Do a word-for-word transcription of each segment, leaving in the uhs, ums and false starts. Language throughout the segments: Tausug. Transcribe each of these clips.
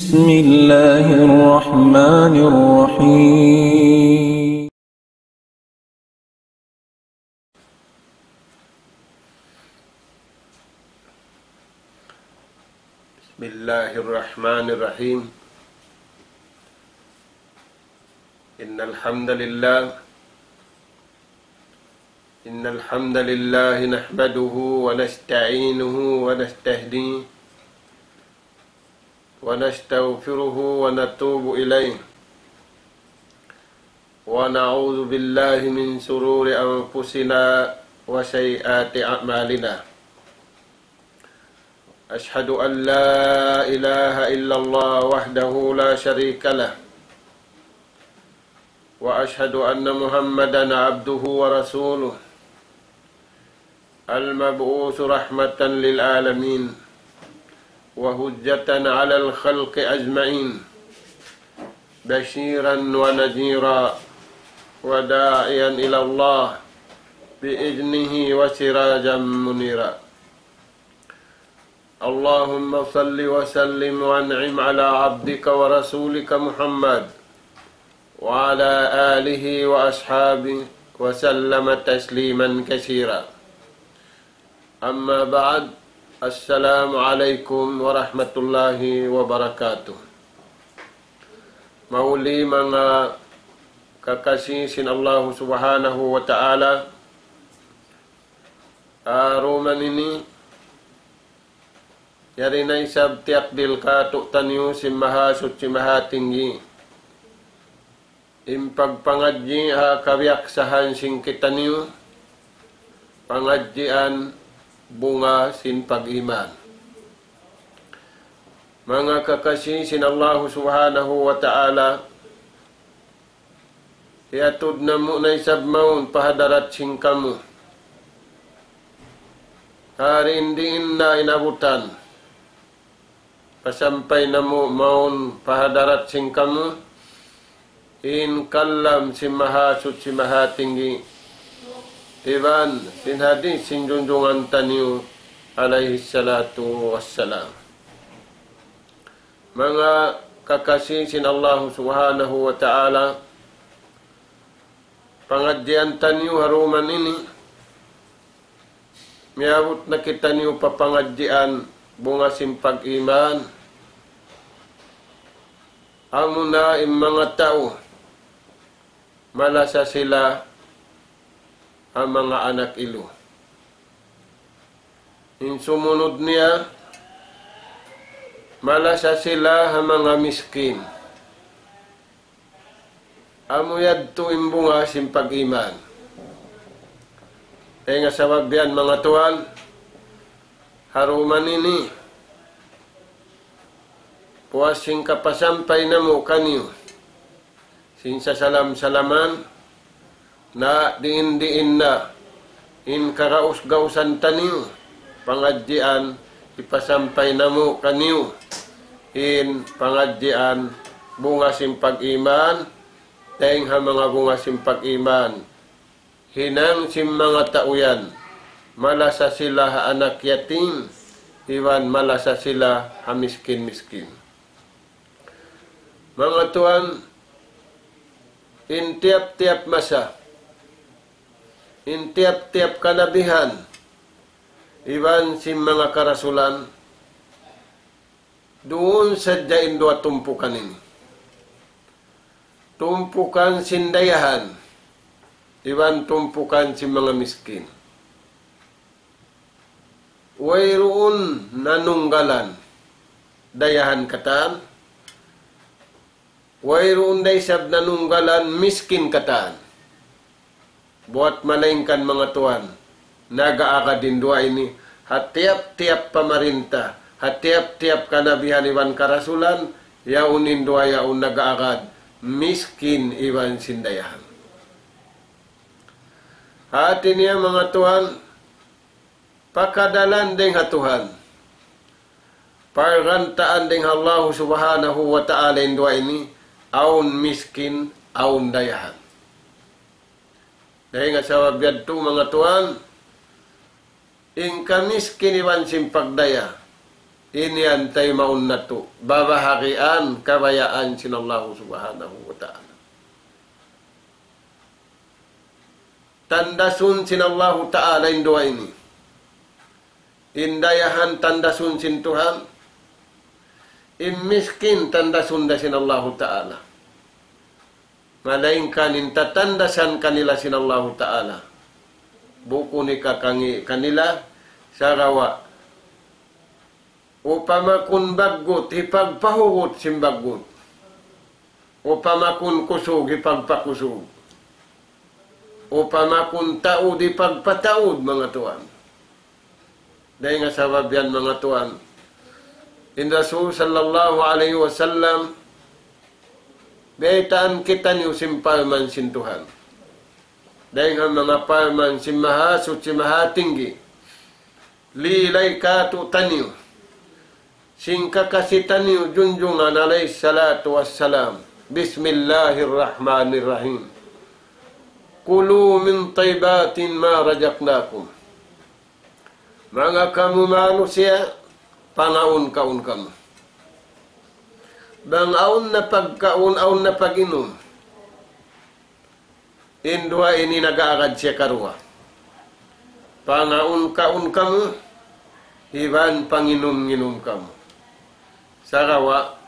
بسم الله الرحمن الرحيم. بسم الله الرحمن الرحيم. إن الحمد لله، إن الحمد لله نحمده ونستعينه ونستهديه ونستغفره ونتوب إليه، ونعوذ بالله من شرور أنفسنا وسيئات أعمالنا. أشهد أن لا إله إلا الله وحده لا شريك له، وأشهد أن محمدا عبده ورسوله، المبعوث رحمة للعالمين وحجة على الخلق أجمعين، بشيرا ونذيرا وداعيا إلى الله بإذنه وسراجا منيرا. اللهم صل وسلم وأنعم على عبدك ورسولك محمد وعلى آله وأصحابه وسلم تسليما كثيرا. أما بعد، السلام عليكم ورحمة الله وبركاته. Mahuli manga kakasi sin Allahu Subhanahu wa Ta'ala, ha dum ini, yari na isab tiyakdil kātu'niyu sin Mahasuchi Mahatinggi in pagpangadji' ha kabiyaksahan sin kitaniyu, pangadjian bunga sin pag-iman. Manga kakasi sin Allahu Subhanahu wa Ta'ala, hiyatud namu' na isab mawn pa hadarat sin kamu. Hariin-diin na inabutan, pasampay namu' mawn pa hadarat sin kamu in kalam sin Mahasuchi Mahatinggi, iban sin hadith sin junjungan taniyu alayhi salatu wassalam. Manga kakasi sin Allahu Subhanahu wa Ta'ala, pangadjian taniyu ha dum ini, miyabut na kitaniyu pa pangadjian bunga sin pag-iman. Amuna in manga tau malasa sila ha manga anak ilu. In sumunud niya, malasa sila ha manga miskin. Amu yadtu in bunga sin pag-iman. Dayn ha sabab yan, manga tuwan, ha dum ini, puas sin kapasampay namu' kaniyu sin sasalam-salaman, na diin-diin na in kagaus-gausan taniyu, pangadjian, hipasampay namu' kaniyu in pangadjian bunga sin pag-iman. Dayn ha manga bunga sin pag-iman, hinang sin manga tau yan, malasa sila ha anak yatim, iban malasa sila ha miskin-miskin. Manga tuwan, in tiyap-tiyap masa, in tiyap-tiyap kanabihan, iban sin manga karasulan, duun sadja in duwa tumpukan ini. Tumpukan sin dayahan, iban tumpukan sin manga miskin. Wayruun nanunggalan dayahan katan, wayruun da isab nanunggalan miskin katan. Buwat malaingkan, manga tuwan, nag-aagad in duwa ini, ha tiyap-tiyap pamarinta, ha tiyap-tiyap kanabihan iban karasulan, yaun in duwa yaun nag-aagad, miskin iban sin dayahan. Hati niya, manga tuwan, pakadalan dayn ha Tuhan. Pargantaan dayn ha Allahu Subhanahu wa Ta'ala in duwa ini, awn miskin, awn dayahan. Dayn ha sabab yadtu, manga tuwan, in kamiskin iban sin pagdaya, Ini yan taymaun natu', babahagian kabayaan sin Allahu Subhanahu wa Ta'ala. Tandasun sin Allahu Ta'ala in duwa ini. In dayahan tandasun sin Tuhan, in miskin tandasun da sin Allahu Ta'ala. Malaingkan in tatandasan kanila sin Allahu Ta'ala, bukun hikakangī' kanila, sagawa' upama kun baggut, hipagpahugut sin baggut. Upama kun kusug, hipagpakusug. Upama kun taud, hipagpataud, manga tuwan. Dayn ha sabab yan, manga tuwan, in Rasul sallallahu alayhi wasallam, biyaytaan kitaniyu sin parman sin Tuhan. Dayn ha manga parman sin Mahasuchi Mahatinggi, lilay kātu'niyu sin kakasi taniyu junjungan alayhi salatu wassalam. بسم الله الرحمن الرحيم. كلوا من طيبات ما رزقناكم. Manga kamu manusiya', pangaun-kaun kamu. Bang awn na pagkaun, awn na pag-inum. In duwa ini nag-aagad siya karuwa. Pangaun-kaun kamu, iban panginum-nginum kamu. Sagawa',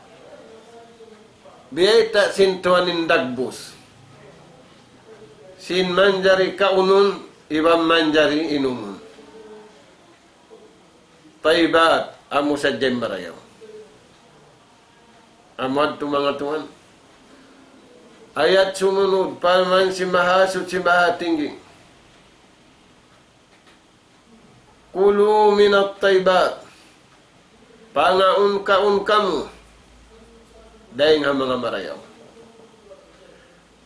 biyayta' sin Tuhan in dagbus sin manjari kaunun, iban manjari inumun. Tayyibat, amu sadja in marayaw. Amu yadtu, manga tuwan. Ayat sumunud, parman sin Mahasuchi Mahatinggi. كلوا من الطيبات. Pangaun-kaun kamu dayn ha manga marayaw.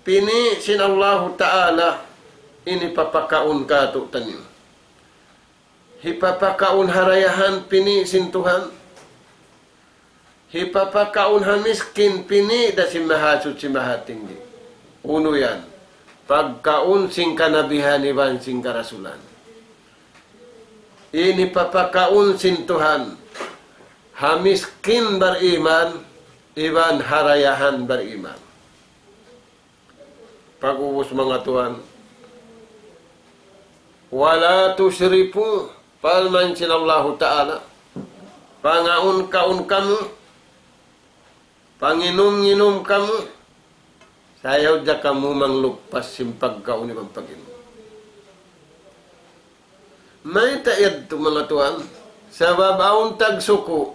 Pini' sin Allahu Ta'ala in hipapakaun kātu'niyu. Hipapakaun ha dayahan pini' sin Tuhan. Hipapakaun ha miskin pini' da sin Mahasuchi Mahatinggi. Unu yan? Pagkaun sin kanabihan iban sin karasulan. In hipapakaun sin Tuhan ha miskin bariman iban ha dayahan bariman. Pag'ubus, manga tuwan, ولا تسرفوا, parman sin Allahu Ta'ala, pangaun-kaun kamu, panginum-nginum kamu, sayaw da kamu mangluppas sin pagkaun iban pag-inum. Mayta' yadtu, manga tuwan? Sabab awn tagsuku'.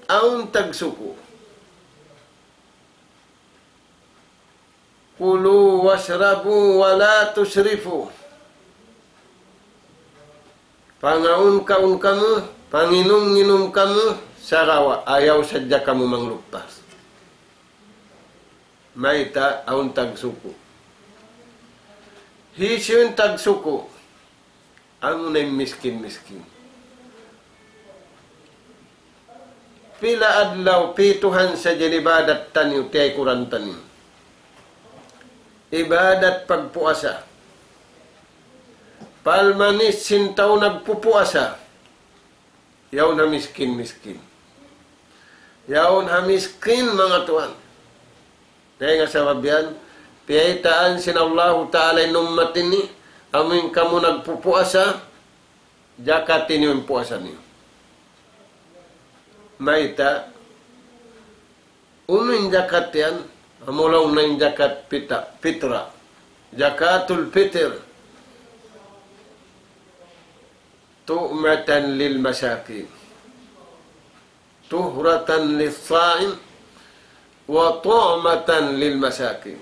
Awn tagsuku'. كلوا واشربوا ولا تسرفوا. Pangaun-kaun kamu, panginum-nginum kamu, sagawa' ayaw sadja kamu mangluppas. Mayta'? Awn tagsuku'. Hisiyu in tagsuku'? Amuna in miskin-miskin. Pila adlaw, pituhan sadja in ibadat taniyu, tiyaykuran taniyu. Ibadat pagpuasa. Palmanis sin tau nagpupuasa. Yaun ha miskin-miskin. Yaun ha miskin, manga tuwan. Dayn ha sabab yan, piyaytaan sin Allahu Ta'ala in ummat ini, amu in kamu nagpupuasa, jakati niyu in puasa niyu. Mayta'? Unu in jakat yan? Amu laung niya in jakat pita-, pitra. Jakatul fitr. طعمة للمساكين. طهرة للصائم وطعمة للمساكين.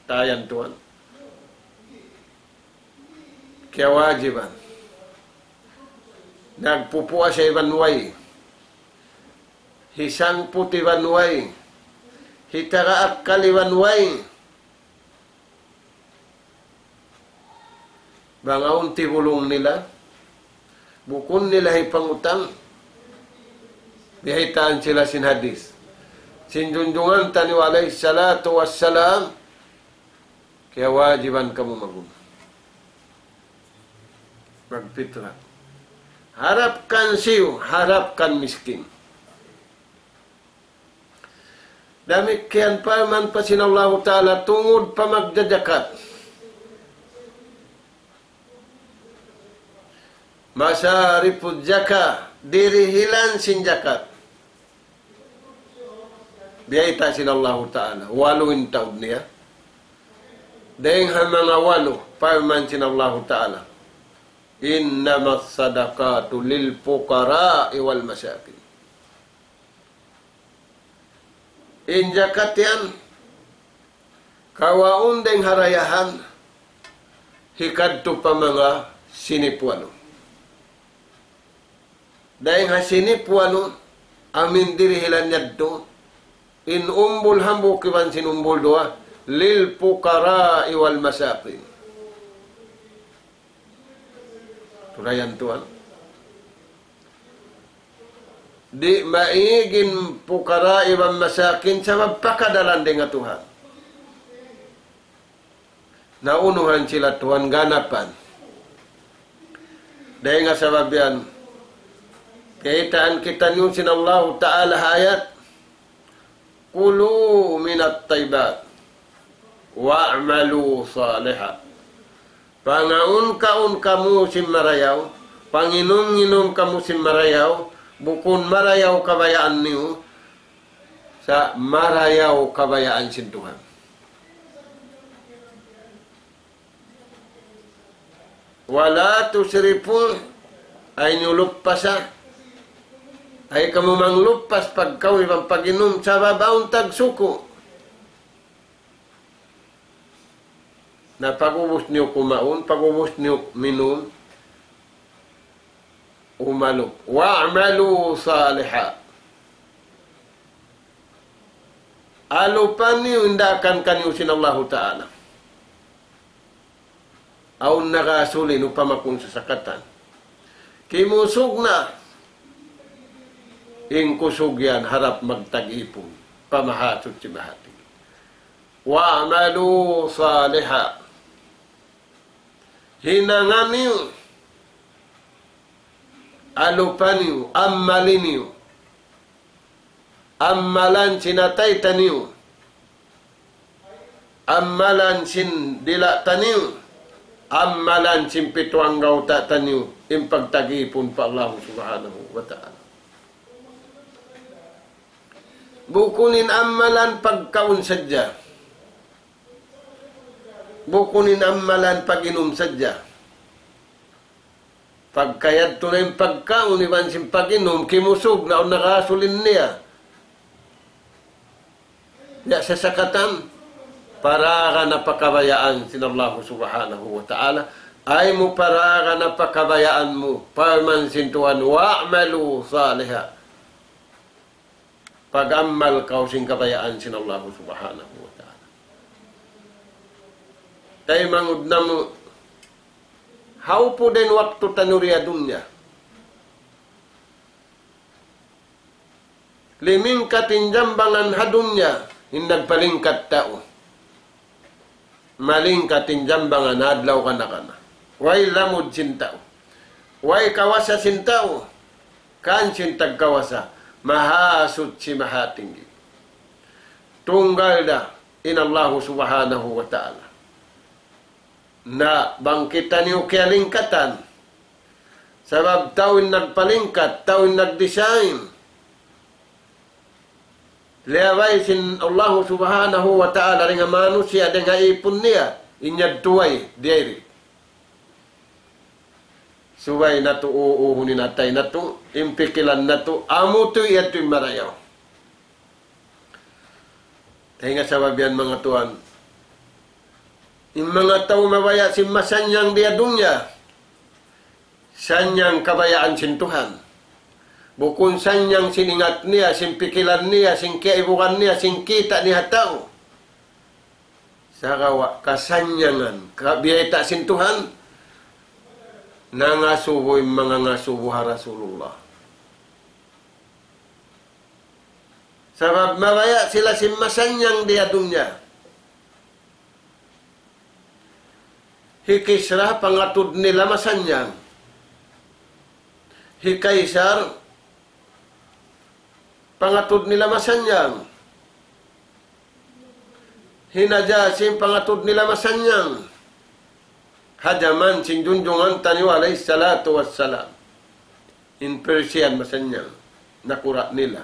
Tayan tuwan. Kiyawajiban. Nagpupuasa iban way. Hisangput iban way. Hitaga akkal iban way. Bang awn tibulung nila, bukun nila hipangutang, biyaytaan sila sin hadis sin junjungan taniyu alayhi salatu wassalam, kiyawajiban kamu mag'unu. Magpitra. Harap kan hisiyu, harap kan miskin. Damikkiyan parman pa sin Allahu Ta'ala tungud pa magjajakat. Masarifuz zakah, dirihilan sin jakat. Biyayta' sin Allahu Ta'ala, walu in taud niya. Dayng ha manga walu, parman sin Allahu Ta'ala, إنما الصدقات للفقراء والمساكين. In jakat yan, kawaun dayng ha dayahan, hikadtu pa manga sinip walu. Dayng ha sinip walu, amu in dirihilan yadtu, in umbul hambuuk iban sin umbul duwa, للفقراء والمساكين. Tulayan tuwan. Di' maig in pukara' iban masakin sabab pakadalan dayng ha Tuhan. Naunuhan sila Tuhan ganapan. Dayng ha sabab yan, kiyaitaan kitaniyu sin Allahu Ta'ala ha ayat, كلوا من الطيبات واعملوا صالحا. Pangaun-kaun kamu sin marayaw, panginum-nginum kamu sin marayaw, bukun marayaw kabayaan niyu, sa' marayaw kabayaan sin Tuhan. ولا تسرفوا, ayaw niyu luppasa. Ayaw kamu mangluppas pagkaun iban pag-inum, sabab awn tagsuku'. Na pag'ubus niyu kumaun, pag'ubus niyu minum, umalup. واعملوا صالحا. Alupan niyu in daakan kaniyu sin Allahu Ta'ala. Awn nagasulin upama kung sasakatan. Kimusug na. In kusug yan harap magtag-ipun pa Mahasuchi Mahatinggi. واعملوا صالحا. Hinanga niyu, alupa niyu, ammali niyu. Ammalan sin atay taniyu, ammalan sin dila' taniyu, ammalan sin pitu anggawta' taniyu, in pagtag-ipun pa Allahu Subhanahu wa Ta'ala. Bukun in ammalan pagkaun sadja. Bukun in ammalan pag-inum sadja. Pagka yadtu na in pagkaun iban sin pag-inum, kimusug na, awn nagasulin niya. Ya sasakatan, paraga na pa kabayaan sin Allahu Subhanahu wa Ta'ala. Ayaw mu paraga na pa kabayaan mu, parman sin Tuhan, واعملوا صالحا. Pag-ammal kaw sin kabayaan sin Allahu Subhanahu wa Ta'ala. Taymanghud namu', hawpu da in waktu taniyu di ha dunya. Limingkat in jambangan ha dunya, in nagpalingkat tau. Malingkat in jambangan adlaw kana-kana. Way lamud sin tau. Way kawasa sin tau. Kan sin tagkawasa, Mahasuchi Mahatinggi. Tunggal da in Allahu Subhanahu wa Ta'ala. Na bang kitaniyu kiyalingkatan. Sabab tau in nagpalingkat, tau in nagdesign. Liyabay sin Allahu Subhanahu wa Ta'ala dayn ha manusiya', dayn ha ipun niya, in yadtu way, diyari. Subay natu' uuhun in atay natu', in pikilan natu', amu tuud yadtu in marayaw. Dayn ha sabab yan, manga tuwan, in manga tau mabaya' sin masannyang di ha dunya, sannyang kabayaan sin Tuhan. Bukun sannyang sin ingat niya, sin pikilan niya, sin kiyaibugan niya, sin kita' niya ha tau. Sagawa' kasannyangan, kabiyayta' sin Tuhan, nangasubu in manga ngasubu ha Rasulullah. Sabab mabaya' sila sin masannyang di ha dunya. Hi Kisra pangatud nila masannyang. Hi Kaisar, pangatud nila masannyang. Hi Najasi, pangatud nila masannyang. Ha jaman sin junjungan taniyu alayhi salatu wassalam. In Persian masannyang. Nakura' nila.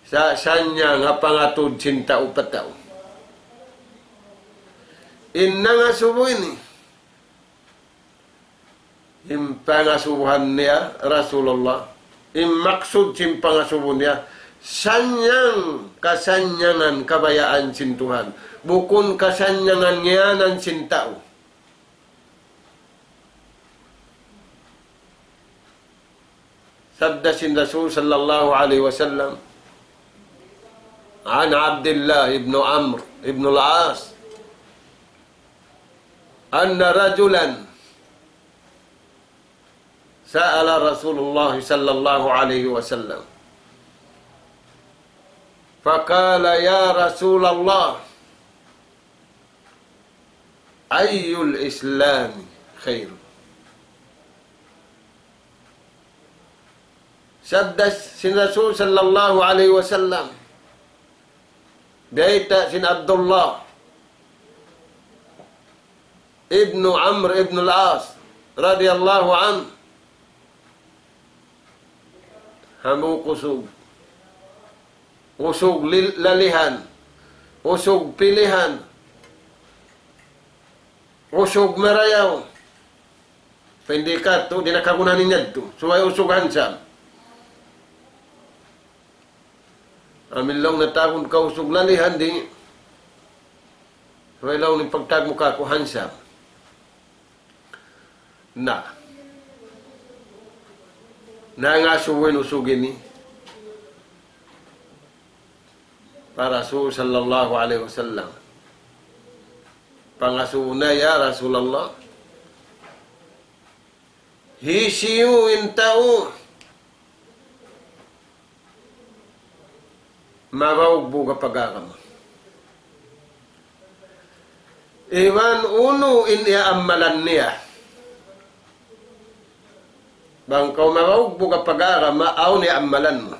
Sa' sannyang ha pangatud sin tau pa tau. In nangasubu ini, in pangasubuhan niya Rasulullah, in maksud sin pangasubu niya, sannyang kasannyangan kabayaan sin Tuhan, bukun kasannyangan ngiyanan sin tau. Sabda sin Rasul sallallahu alayhi wasallam, عن عبد الله بن عمرو بن العاص أن رجلا سأل رسول الله صلى الله عليه وسلم فقال: يا رسول الله، أي الإسلام خير؟ Sabda sin Rasul sallallahu alayhi wasallam, bayta' sin Abdullah ibnu Amr ibn al-As radiyallahu anhu, hambuuk usug. Usug lil-, lalihan. Usug pilihan. Usug marayaw. Pindikatu, di' na kagunahan niya yadtu. Subay usug hansam. Amin laung natagun ka usug lalihan di'. Subay laung in pagtag mu kaku' hansam. Na. Nangasubu in usug ini pa Rasul sallallahu alayhi wasallam. Pangasubu niya, "Ya Rasulullah, hisiyu in tau mabaug-bug ha pag-agama? Iban unu in iyaammalan niya?" Bang kaw mabaug-bug ha pag-agama, awn iyaammalan mu.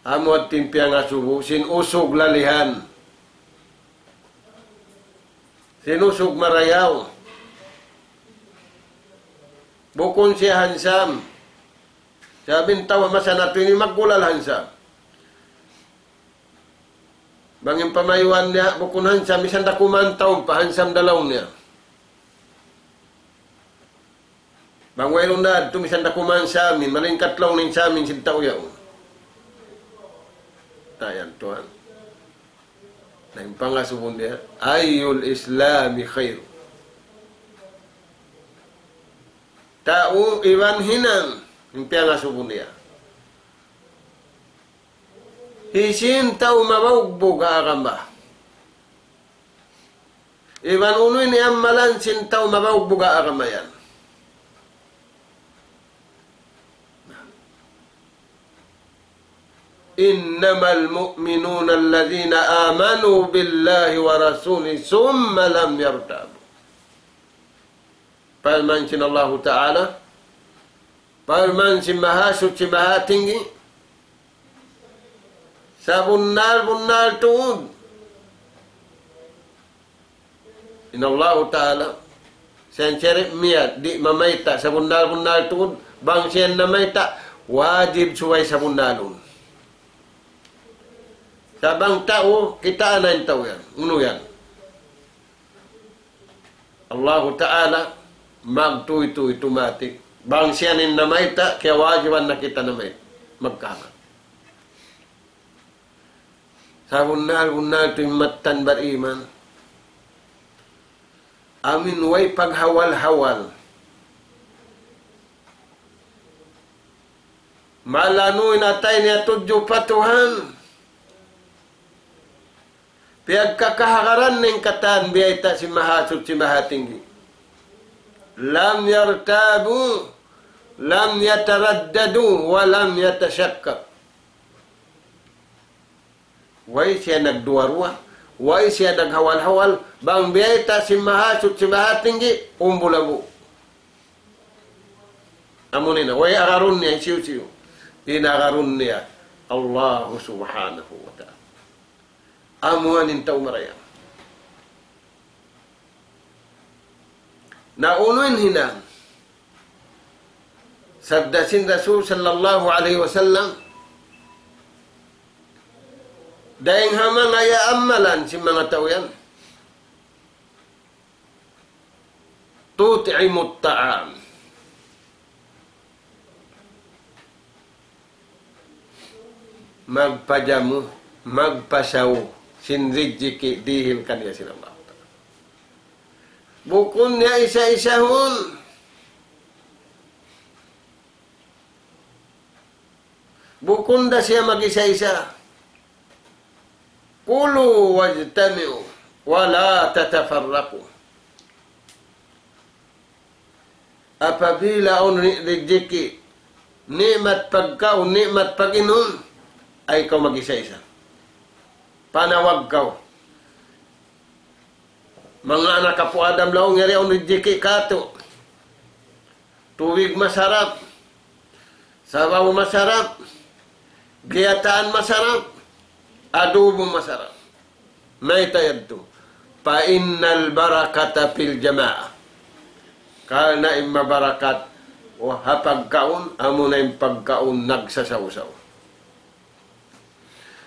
Amu in piyangasubu sin usug lalihan. Sin usug marayaw. Bukun siya hansam. Sabab in tau masa natu' ini maggulal hansam. Bang in pamayuan niya, bukun hansam, misan da kuman tau pa hansam da laung niya. Bang wayruun na yadtu, misan da kuman samin, malingkat laung in samin sin tau yaun. Na yan, tuwan. Na in pangasubu niya, "Ayyul Islami khairu?" Tau iban hinang, in piyangasubu niya. Hisiyu in tau mabaug-bug ha agama? Iban unu in iyaammalan sin tau mabaug-bug ha agama yan? إنما المؤمنون الذين آمنوا بالله ورسوله ثم لم يرتابوا. Parman sin Allahu Ta'ala, parman sin Mahasuchi Mahatinggi, sabunnal-bunnal tuud. In Allahu Ta'ala, siya in sari' miyat, di' mamayta' sabunnal-bunnal tuud, bang siya in namayta', wajib subay sabunnalun. Sa' bang tau, kitaa na in tau yan, unu yan. Allahu Ta'ala, magtūy-tūy, automatic. Bang siya in namayta', kiyawajiban na kita namayta'. Magkamat. Sabunnal-bunnal tuud in mattan bariman. Amin way paghawal-hawal. Malanu in atay niya tudju pa Tuhan. Piyagkakahagaran in katan biyayta' sin Mahasuchi Mahatinggi. لم يرتابوا، لم يترددوا، ولم يتشككوا. Way siya nagduwa-ruwa, Way siya naghawal-hawal, bang biyayta' sin Mahasuchi Mahatinggi, umbul abu. Amu na in, way agarun niya, hisiyu-siyu. In agarun niya, Allahu subhanahu wa ta'ala. Amu yan in tau marayaw. Na unu in hinang? Sabda sin Rasul sallallahu alayhi wasallam, dayn ha manga iyaamalan sin manga tau yan. تطعم الطعام. Magpajamu, magpasaw, sin rijiki' dihil kaniya sin Allah. Bukun niya isa-isahun. Bukun da siya mag-isa-isa. كلوا واجتمعوا ولا تتفرقوا. Apabila awn ni-, rijiki', ni'mat pagkaun, ni'mat pag-inum, ayaw kaw mag-isa-isa. Panawag kaw. Manga anak apu' Adam laung, yari awn rijiki' katu'. Tubig masarap, sabaw masarap, giyataan masarap, adubu masarap. Mayta' yadtu? فإن البركة في الجماعة. Karna' in mabarakat ha pagkaun, amuna in pagkaun nagsasaw-saw.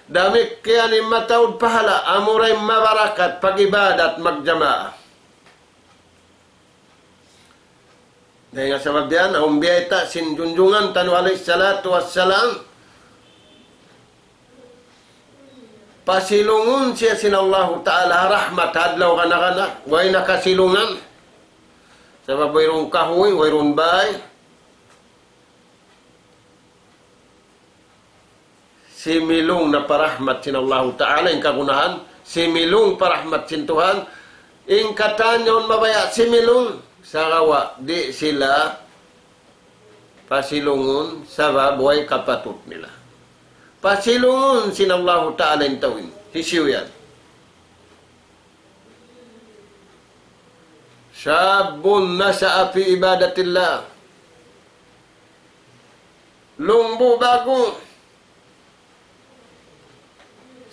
Damikkiyan in mataud pahala', amura in mabarakat pag-ibadat magjamaa. Dayn ha sabab yan, awn biyayta' sin junjungan taniyu alayhi salatu wassalam, pasilungun siya sin Allahu Ta'ala ha rahmat ha adlaw kana-kana, way nakasilungan. Sabab wayruun kahuy, wayruun bay. Similung na pa rahmat sin Allahu Ta'ala, in kagunahan, similung pa rahmat sin Tuhan, in katan yaun mabaya' similung, sagawa' di' sila pasilungun, sabab way kapatut nila. Pasilungun sin Allahu Ta'ala in tau ini. Hisiyu yan? شاب نشأ في عبادة الله. Lumbu' ba'gu,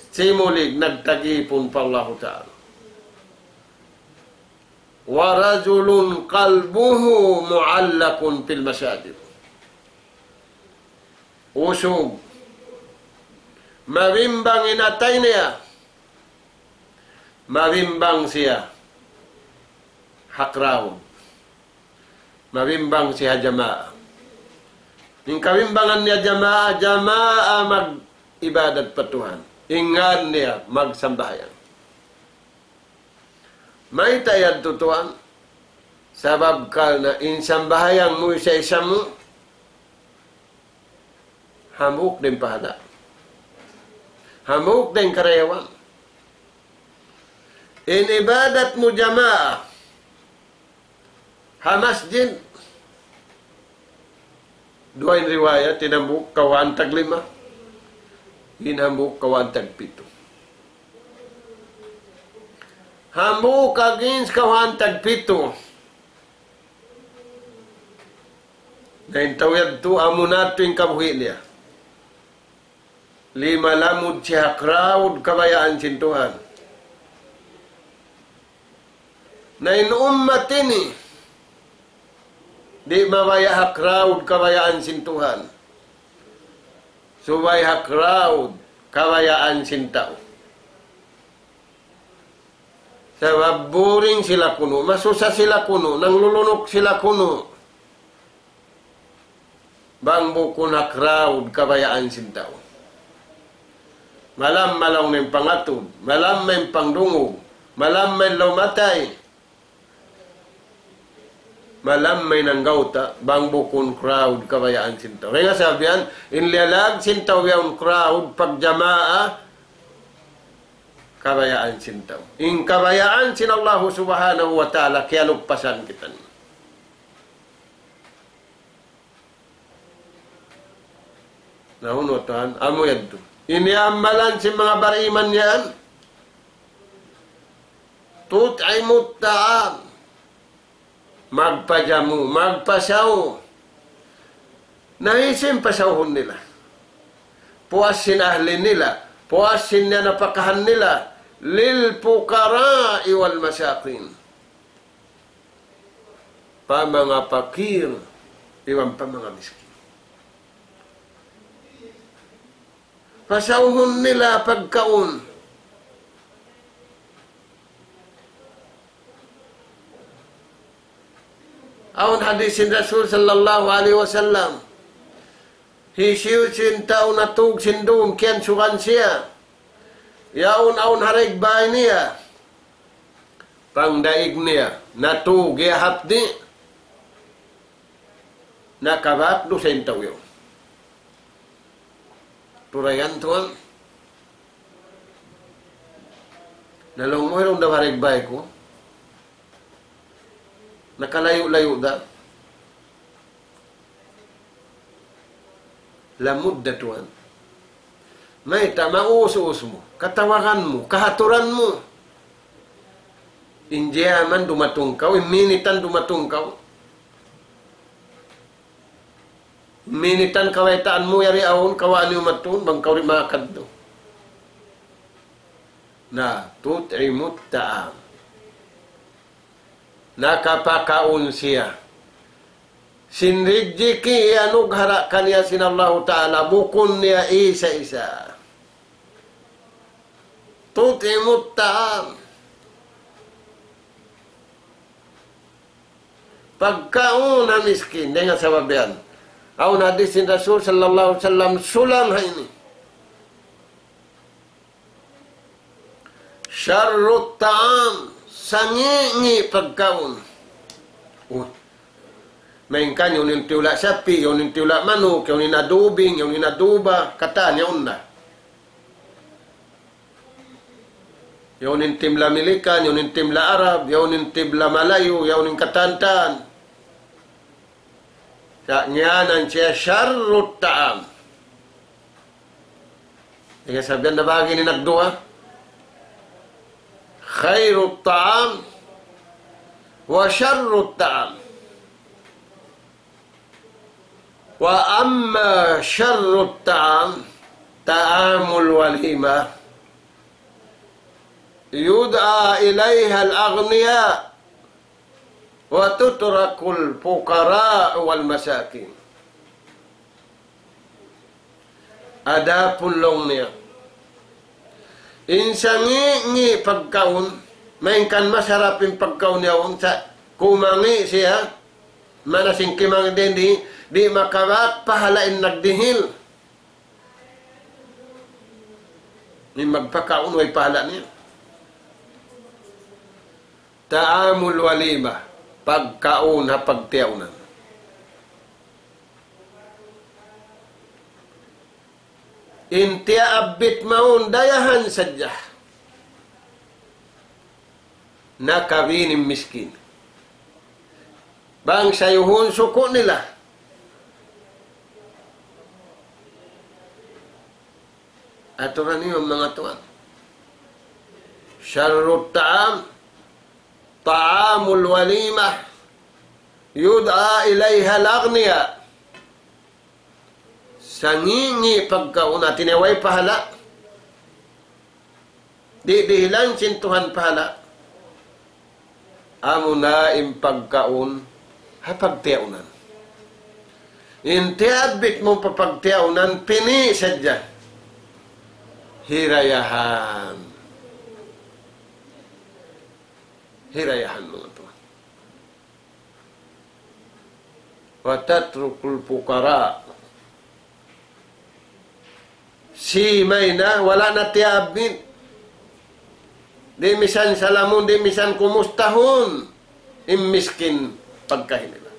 simulig nagtagipun pa Allahu Ta'ala. ورجل قلبه معلق في المساجد. Usug, mabimbang in atay niya, mabimbang siya ha crowd. Mabimbang siya ha jamaa. In kabimbangan niya jamaa, jamaa mag-ibadat pa Tuhan. In ngan niya magsambahayang. Mayta' yadtu tuwan? Sabab karna' in sambahayang mu isa-isa mu, hambuuk da in pahala'. Hambuuk da in karayawan. In ibadat mu jamaa ha masjid, duwa in riwayat, in hambuuk kawhaan tag lima, in hambuuk kawhaan tag pitu. Hambuuk against kawhaan tag pitu. Na in tau yadtu, amu na yadtu in kabuhi' niya. Limalamud siya ha crowd kabayaan sin Tuhan. Na in ummat ini, di' mabaya' ha crowd kabayaan sin Tuhan. Subay ha crowd kabayaan sin tau. Sabab boring sila kunu', masusa sila kunu', nanglulunuk sila kunu'. Bang bukun ha crowd kabayaan sin tau. Malam malaung in pangatud, malam in pangdungug, malam in lumatay. Malam in anggawta', bang bukun crowd kabayaan sin tau. Kaya nga sabihan, in liyalag sin tau yaun crowd, pagjamaa, kabayaan sin tau. In kabayaan sin Allahu Subhanahu wa Ta'ala, kiyalupasan kita niya. Na unu tuwan, amu yadtu. Ini amalan sin manga bariman yan. تطعم الطعام. Magpajamu, magpasaw. Na hisiyu in pasawhun nila? Puas sin ahli nila, puas sin napakahan nila, للفقراء والمساكين. Pa manga pakir, iban pa manga miskin. Pasawhun nila pagkaun. Awn hadith sin Rasul sallallahu alayhi wasallam. Hisiyu-siyu in tau natug sin dum, kiyansugan siya. Yaun awn ha daig bay niya. Pangdaig niya, natug ya hapdi'. Nakabak dusa in tau yaun. Turayan tuwan. Na laung mu, "Hirung da ha daig bay ku. Nakalayu'-layu' da." Lamud da tuwan. Mayta', maus-us mu, katawagan mu, kahaturan mu. In jaman dumatung kaw, in minitan dumatung kaw. Minitan kabaytaan mu yari awn, kawaa niyu matun, bang kaw di' makadtu. Na, تطعم الطعام. Nakapakaun siya. Sin rijiki iyanugara' kaniya sin Allahu Ta'ala, bukun niya isa-isa. تطعم الطعام. Pagkaun ha miskin, dayn ha sabab yan. Awn hadith sin Rasul sallallahu alayhi wasallam, sulang ha ini. شر الطعام, sangi'-ngi' pagkaun. Uy. Malayngkan yaun in tiyula' sapi', yaun in tiyula' manuk, yaun in adubing, yaun in aduba, katan yaun na. Yaun in timla Milikan, yaun in timla Arab, yaun in timla Malayu, yaun in katan-katan. Sa' ngiyanan siya شر الطعام. Ika sabihan na bagi ini nagduwa. خير الطعام وشر الطعام. وأما شر الطعام طعام الوليمة يدعى إليها الأغنياء وتترك الفقراء والمساكين. Adapun laung niya, in sangi'-ngi' pagkaun, malayngkan masarap in pagkaun yaun sa' kumangi' siya, mana sin kimangi' dayn di, di' makabak pahala' in nagdihil. In magpakaun way pahala' niya. طعام الوليمة, pagkaun ha pagtiyaunan. In tiyaabbit mawn dayahan sadja. Nakabin in miskin. Bang sayuhun suku' nila. Aturan niyu manga tuwan. شر الطعام طعام الوليمة يدعى إليها الأغنياء. Sangi'-ngi' pagkaun, hati niya way pahala'. Di' dihilan sin Tuhan pahala'. Amuna in pagkaun ha pagtiyaunan. In tiyaabbit mu pa pagtiyaunan, pini' sadja. Hirayahan. Hirayahan mu tuwan. وتترك الفقراء. Simay na, wala' na tiyaabbit. Di' misan salamun, di' misan kumustahun in miskin pagkahi nila.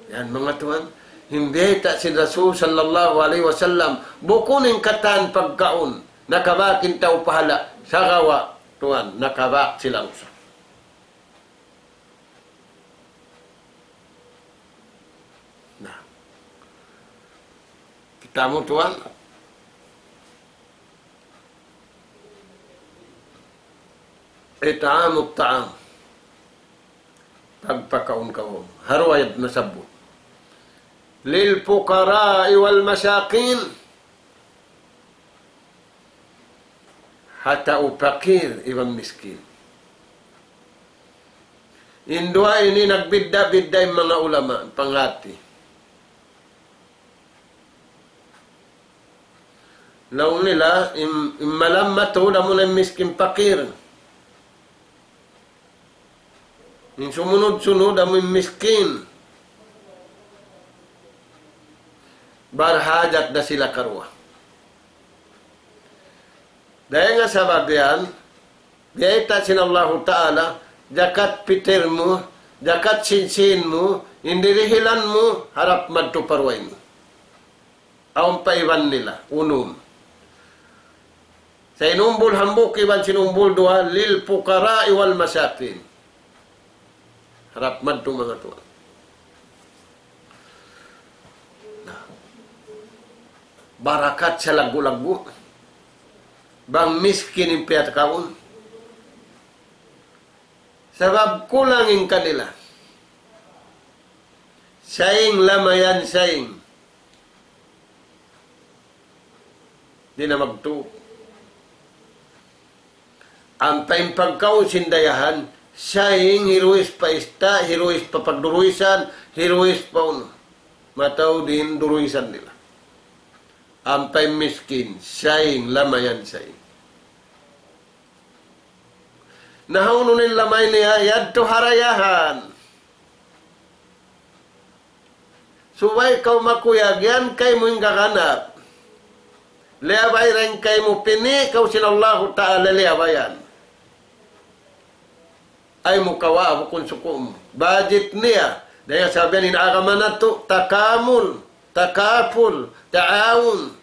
Yan, manga tuwan, in bayta' sin Rasul sallallahu alayhi wasallam, bukun in katan pagkaun, nakabak in tau pahala', sagawa', tuwan, nakabak sila usa. Na. Kita' mu tuwan. إطعام الطعام. Pagpakaun-kaun. Ha riwayat nasabbut. للفقراء والمساكين. Ha tau pakir iban miskin. In duwa ini nagbidda'-bidda' in manga ulama, panghati. Laung nila, in, in malammat tuud amu na in miskin pakir. In sumunud-sunud amu in miskin. Barhajat da sila karuwa. Dayn ha sabab yan, biyayta' sin Allahu Ta'ala, jakat pitir mu, jakat sinsin mu, in dirihilan mu, harap madtu pa duwa ini. Awn pa iban nila, unum. Sa' in umbul hambuuk iban sin umbul duwa, للفقراء والمساكين. Harap madtu manga tuwan. Na. Barakat sa' laggu'-laggu'. Bang miskin in piyatakaun. Sabab kulang in kanila. Saying lamayan saying. Di' na magtup. Ampa in pagkaun sin dayahan, saying hiruis pa ista', hiruis pa pagduruisan, hiruis pa unu. Mataud in duruisan nila. Ampa in miskin, saying lamayan saying. Na hawnu in lamay niya, yadtu ha dayahan. Subay kaw makuyag, yan kaymu in gaganap. Liyabay dayn kaymu, pini' kaw sin Allahu Ta'ala liyabayan. Ayaw mu kawaa bukun suku' mu. Budget niya. Dayn ha sabab yan in agama natu', takamul, takapul, ta'awun.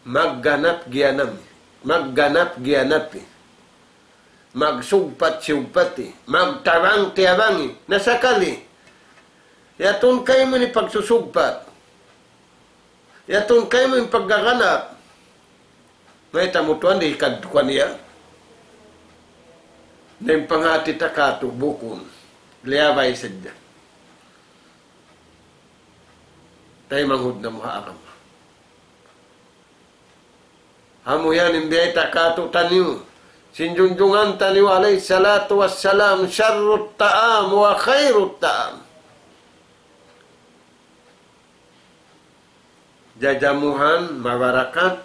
Magganap-giyanami. Magganap-giyanapi. Magsugpat-siyugpati. Magtabang-tiyabangi. Na sakali, yadtu kaymu in pagsusugpat. Yadtu kaymu in paggaganap. Mayta' mu tuwan di' hikadtu kaniya. Na in panghati ta katu' bukun. Liyabay sadja. Taymanghud namu' ha agama. Amu yan in biyayta' katu'niyu sin junjungan taniyu alayhi salatu wassalam, شر الطعام وخير الطعام. Jajamuhan mabarakat,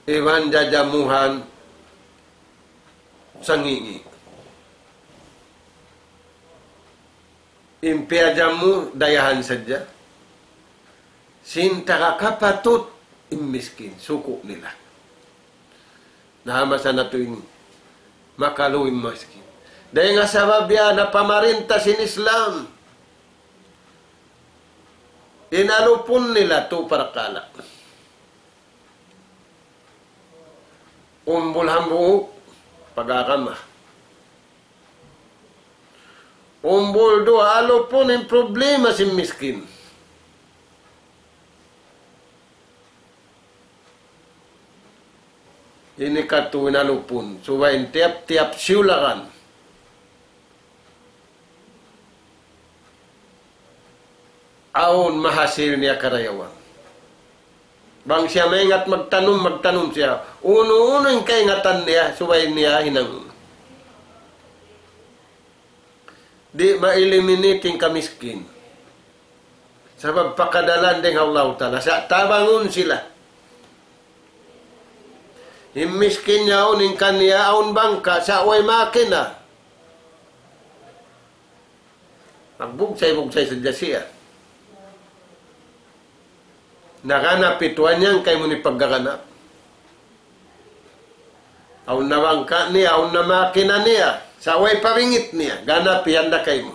iban jajamuhan sangi'-ngi'. In piyajamu dayahan sadja. Sin taga kapatut in miskin, suku' nila. Na ha masa natu' ini, makalu in miskin. Dayn ha sabab yan na pamarinta sin Islam, in alupun nila tu parakala'. Umbul hambuuk, pag-agama. Umbul duwa, alupun in problema sin miskin. Ini katu' in alupun, subay in tiyap-tiyap siyulakan. Awn mahasil niya karayawan. Bang siya maingat magtanum, magtanum siya. Unu-unu in kaingatan niya, subay niya hinangun. Di' ma-eliminate in kamiskin. Sabab pakadalan dayn ha Allahu Ta'ala. Sa' tabangun sila. In miskin yaun, in kaniya awn bangka', sa' way makina. Magbugsay-bugsay sadja siya. Naganap in tuwan niya, kaymu in paggaganap. Awn na bangka' niya, awn na makina niya. Sa' way pa bingit niya, ganap yan da kaymu.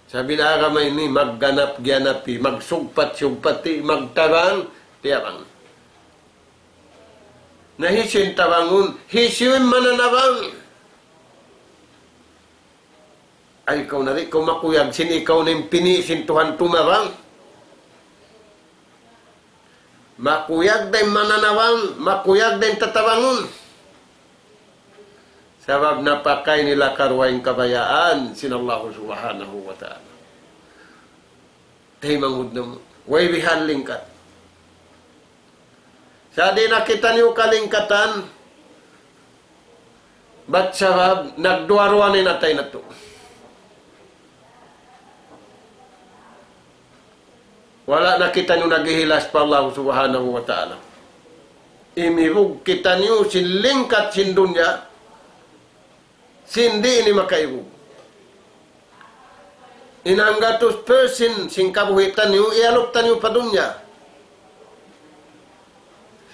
Sabab in agama ini, magganap-giyanapi, magsugpat-sugpati, magtabang-tiyabang. Na hisiyu in tabangun, hisiyu in mananabang. Ay, ikaw na di' kaw makuyag sin ikaw na in pini' sin Tuhan tumabang. Makuyag da in mananabang, makuyag da in tatabangun. Sabab napakay nila karuwa in kabayaan sin Allahu Subhanahu wa Ta'ala. Taymanghud namu'. Way bihal lingkat. Sa' di' na kitaniyu kalingkatan, bat sabab nagduwa-ruwa na in atay natu'. Wala' na kitaniyu naghihilas pa Allah Subhanahu wa Ta'ala. Imibug kitaniyu sin lingkat sin dunya, sin di' ini makaibug. In hanggatus persen sin kabuhi' taniyu, iyalup taniyu pa dunya.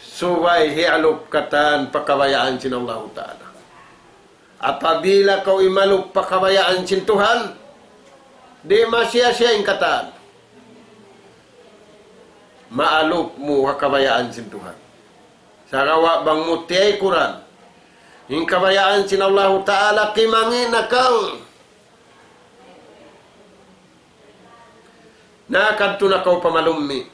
Subay hiyalup katan pa kabayaan sin Allahu Ta'ala. Apabila kaw imalup pa kabayaan sin Tuhan, di' masiya-siya in katan. Maalup mu ha kabayaan sin Tuhan. Sagawa' bang mu tiyaykuran in kabayaan sin Allahu Ta'ala, kimangi' na kaw. Na kadtu na kaw pa malummi'.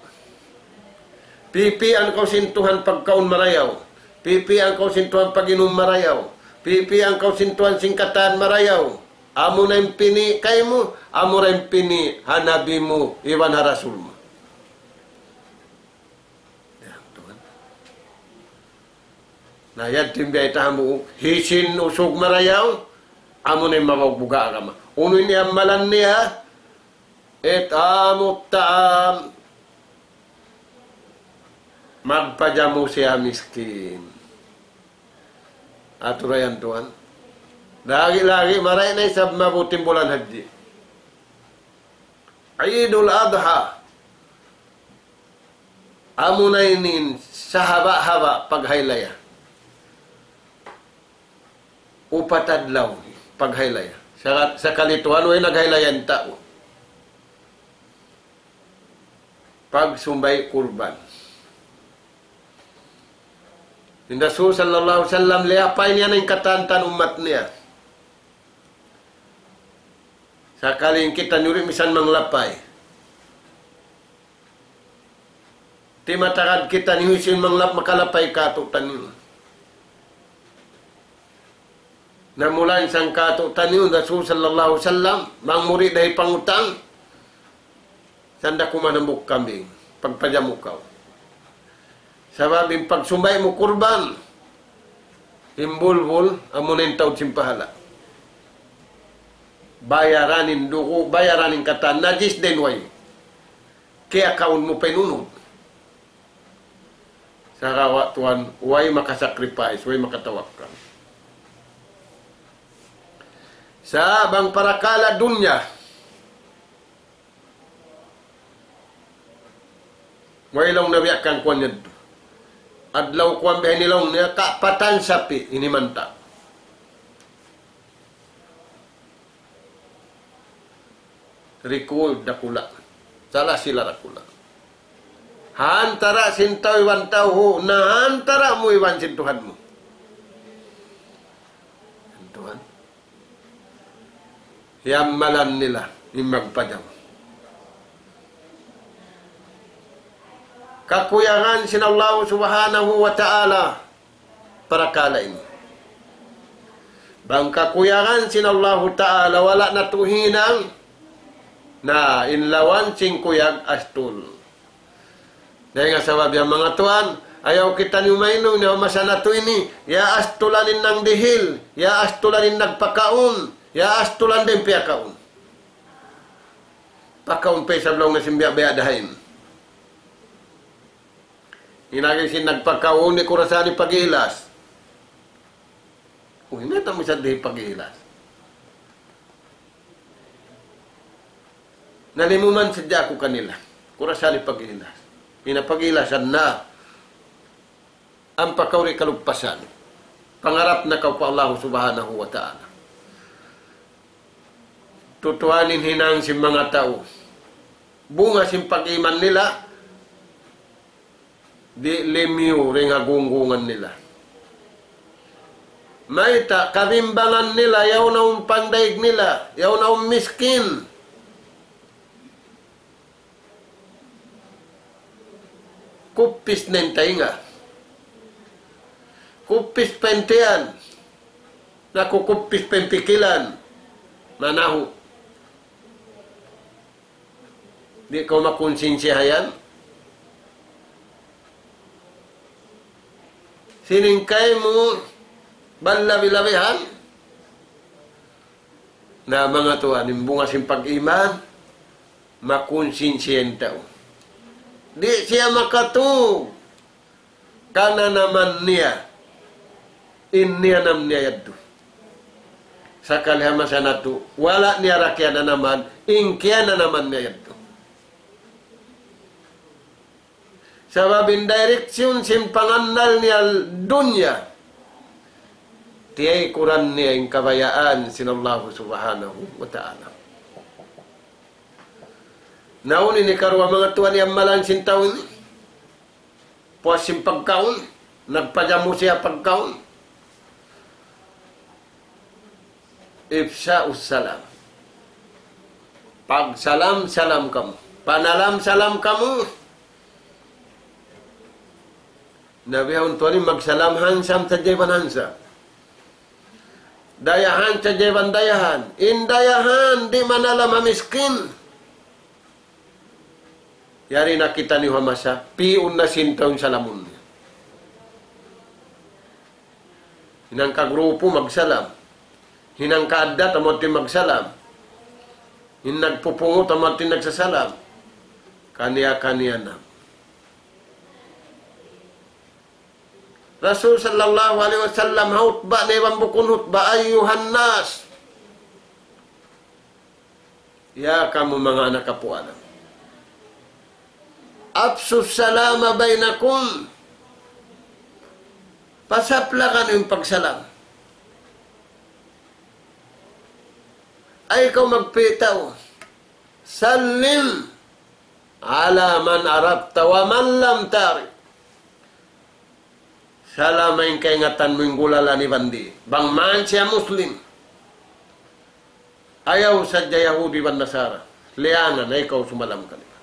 Pipian kaw sin Tuhan pagkaun marayaw. Pipian kaw sin Tuhan pag-inum marayaw. Pipian kaw sin Tuhan sin katan marayaw. Amu na in pini' kaymu, amu na in pini' ha Nabi mu, iban ha Rasul mu. Yan, tuwan. Na, yan, timbiyay ta hambuuk. Hisiyu in usug marayaw, amu na in mabaug buga' agama. Unu in iyamalan niya, إطعام الطعام. Magpajamu siya miskin. Atura yan, tuwan. Lagi-lagi, maray na isab mabuting bulan haji. Eidul Adha. Amu na ini in sahaba'-haba' paghaylaya. Upat adlaw paghaylaya. Sa-, sakali tuwan, way naghaylaya in tau. Pagsumbay' kurban. In Rasul sallallahu alayhi wasallam, liyapay niya na in katan-katan ummat niya. Sakali in kitaniyu di' misan manglapay. Di' matagad kitaniyu hisiyu in manglap-, makalapay kātu'niyu. Na mula in sangkataniyu, Rasul sallallahu alayhi wasallam, mangmuri da hi pangutang, sanda kuman hambuuk kambing, pagpajamu kaw. Sabab in pagsumbay' mu kurban, in bulbul, amu na in taud sin pahala'. Bayaran in dugu', bayaran in katan, najis da in way. Kiyakaun mu pa in unud. Sagawa' tuwan, way makasacrifice, way makatawakkal. Sa' bang parakala' dunya, way laung niya biya' kan kuwan niya. Adlaw kuwan biya' ini laung niya, kapatan sapi', ini manta. Record dakula'. Sala sila dakula'. Ha antara' sin tau iban tau, na ha antara' mu iban sin Tuhan mu. Tuhan. Iyamalan nila, in magpajamu. Kakuyagan sin Allah Subhanahu wa Ta'ala. Parakala' ini. Bang kakuyagan sin Allahu Ta'ala wala' natu' hinang, na in lawan sin kuyag astul. Dayn ha sabab yan manga tuwan, ayaw kitaniyu mainum, ayaw masa natu' ini, ya astulan in nangdihil, ya astulan in nagpakaun, ya astulan da in piyakaun. Pakaun pa isab laung na sin biya'-biya' da hain. In agi sin nagpakaun di' ku rasa di' pag-iilas. Uy, na tamu sa di' pag-iilas. Nalimuman sadja aku kanila. Ku rasa di' pag-iilas. Ina pag-iilasan na. Ampa kaw di' kalupasan. Pangarap na kaw pa Allah Subhanahu wa Ta'ala. Tutuanin hinang sin manga tau. Bunga sin pag-iman nila, di' limiyu dayn ha gunggungan nila. Mayta', kabimbangan nila, yaun na awn pangdaig nila, yaun na awn miskin. Kupis na in taynga. Kupis pa in tiyan. Nakukupis pa in pikilan. Manahu. Di' kaw makunsinsiha yan. Sining kaymu, bal labi-labihan. Na manga tuwan, in bunga sin pag-iman, makunsinsiha in tau. Di' siya makatug kananaman niya, in niyanam niya yadtu. Sakali ha masa natu', wala' niya ra kiyananaman, in kiyananaman niya yadtu. Sabab in direksyon sin pangannal niya dunya, tiyaykuran niya in kabayaan sin Allahu Subhanahu wa Ta'ala. Na unu in hikaruwa manga tuwan, in amalan sin tau ini? Puas sin pagkaun, nagpajamu siya pagkaun. Ifsha'us salam. Pagsalam-salam kamu. Panalam-salam kamu. Na bihaun tuwan ini magsalam handsome sadja iban handsome. Dayahan sadja iban dayahan. In dayahan di' manalam ha miskin. Yari na kitaniyu ha masa, pi'un na sin tau in salamun niya. Hinang ka grupu magsalam. Hinang ka addat amu in magsalam. In nagpupungut amu in nagsasalam. Kaniya-kaniya na. Rasul sallallahu alayhi wasallam ha hutba niya iban bukun hutba, أيها الناس. Ya kamu manga anak apu' Adam. أفشوا السلام بينكم. Pasaplakan in pagsalam. Ay kaw magpitaw. سلم على من عرفت ومن لم تعرف. Salama in kaingatan mu in gulalan iban di'. Bang man siya Muslim. Ayaw sadja Yahudi iban Nasara. Liyangan, ayaw kaw sumalam kanila.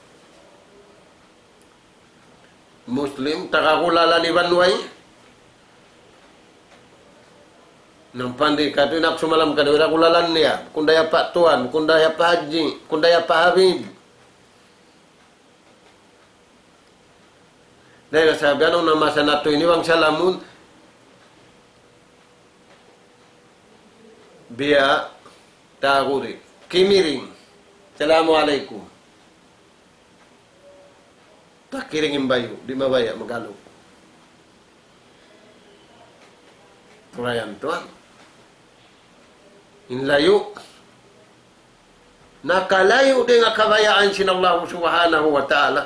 Muslim, taga gulalan iban way. Nang pandi katu' in aku sumalam kanila, gulalan niya. Bukun da hiya pa tuwan, bukun da hiya pa haji, bukun da hiya pa habib. Dayn ha sabab yan, na masa natu' ini bang salamun, biya' taguri. Kimiring. Assalamu alaykum. Takiring in bayu', di' mabaya' mag-alu. Kurayan tuwan. In layu'. Nakalayu' dayn ha kabayaan sin Allahu Subhanahu wa Ta'ala.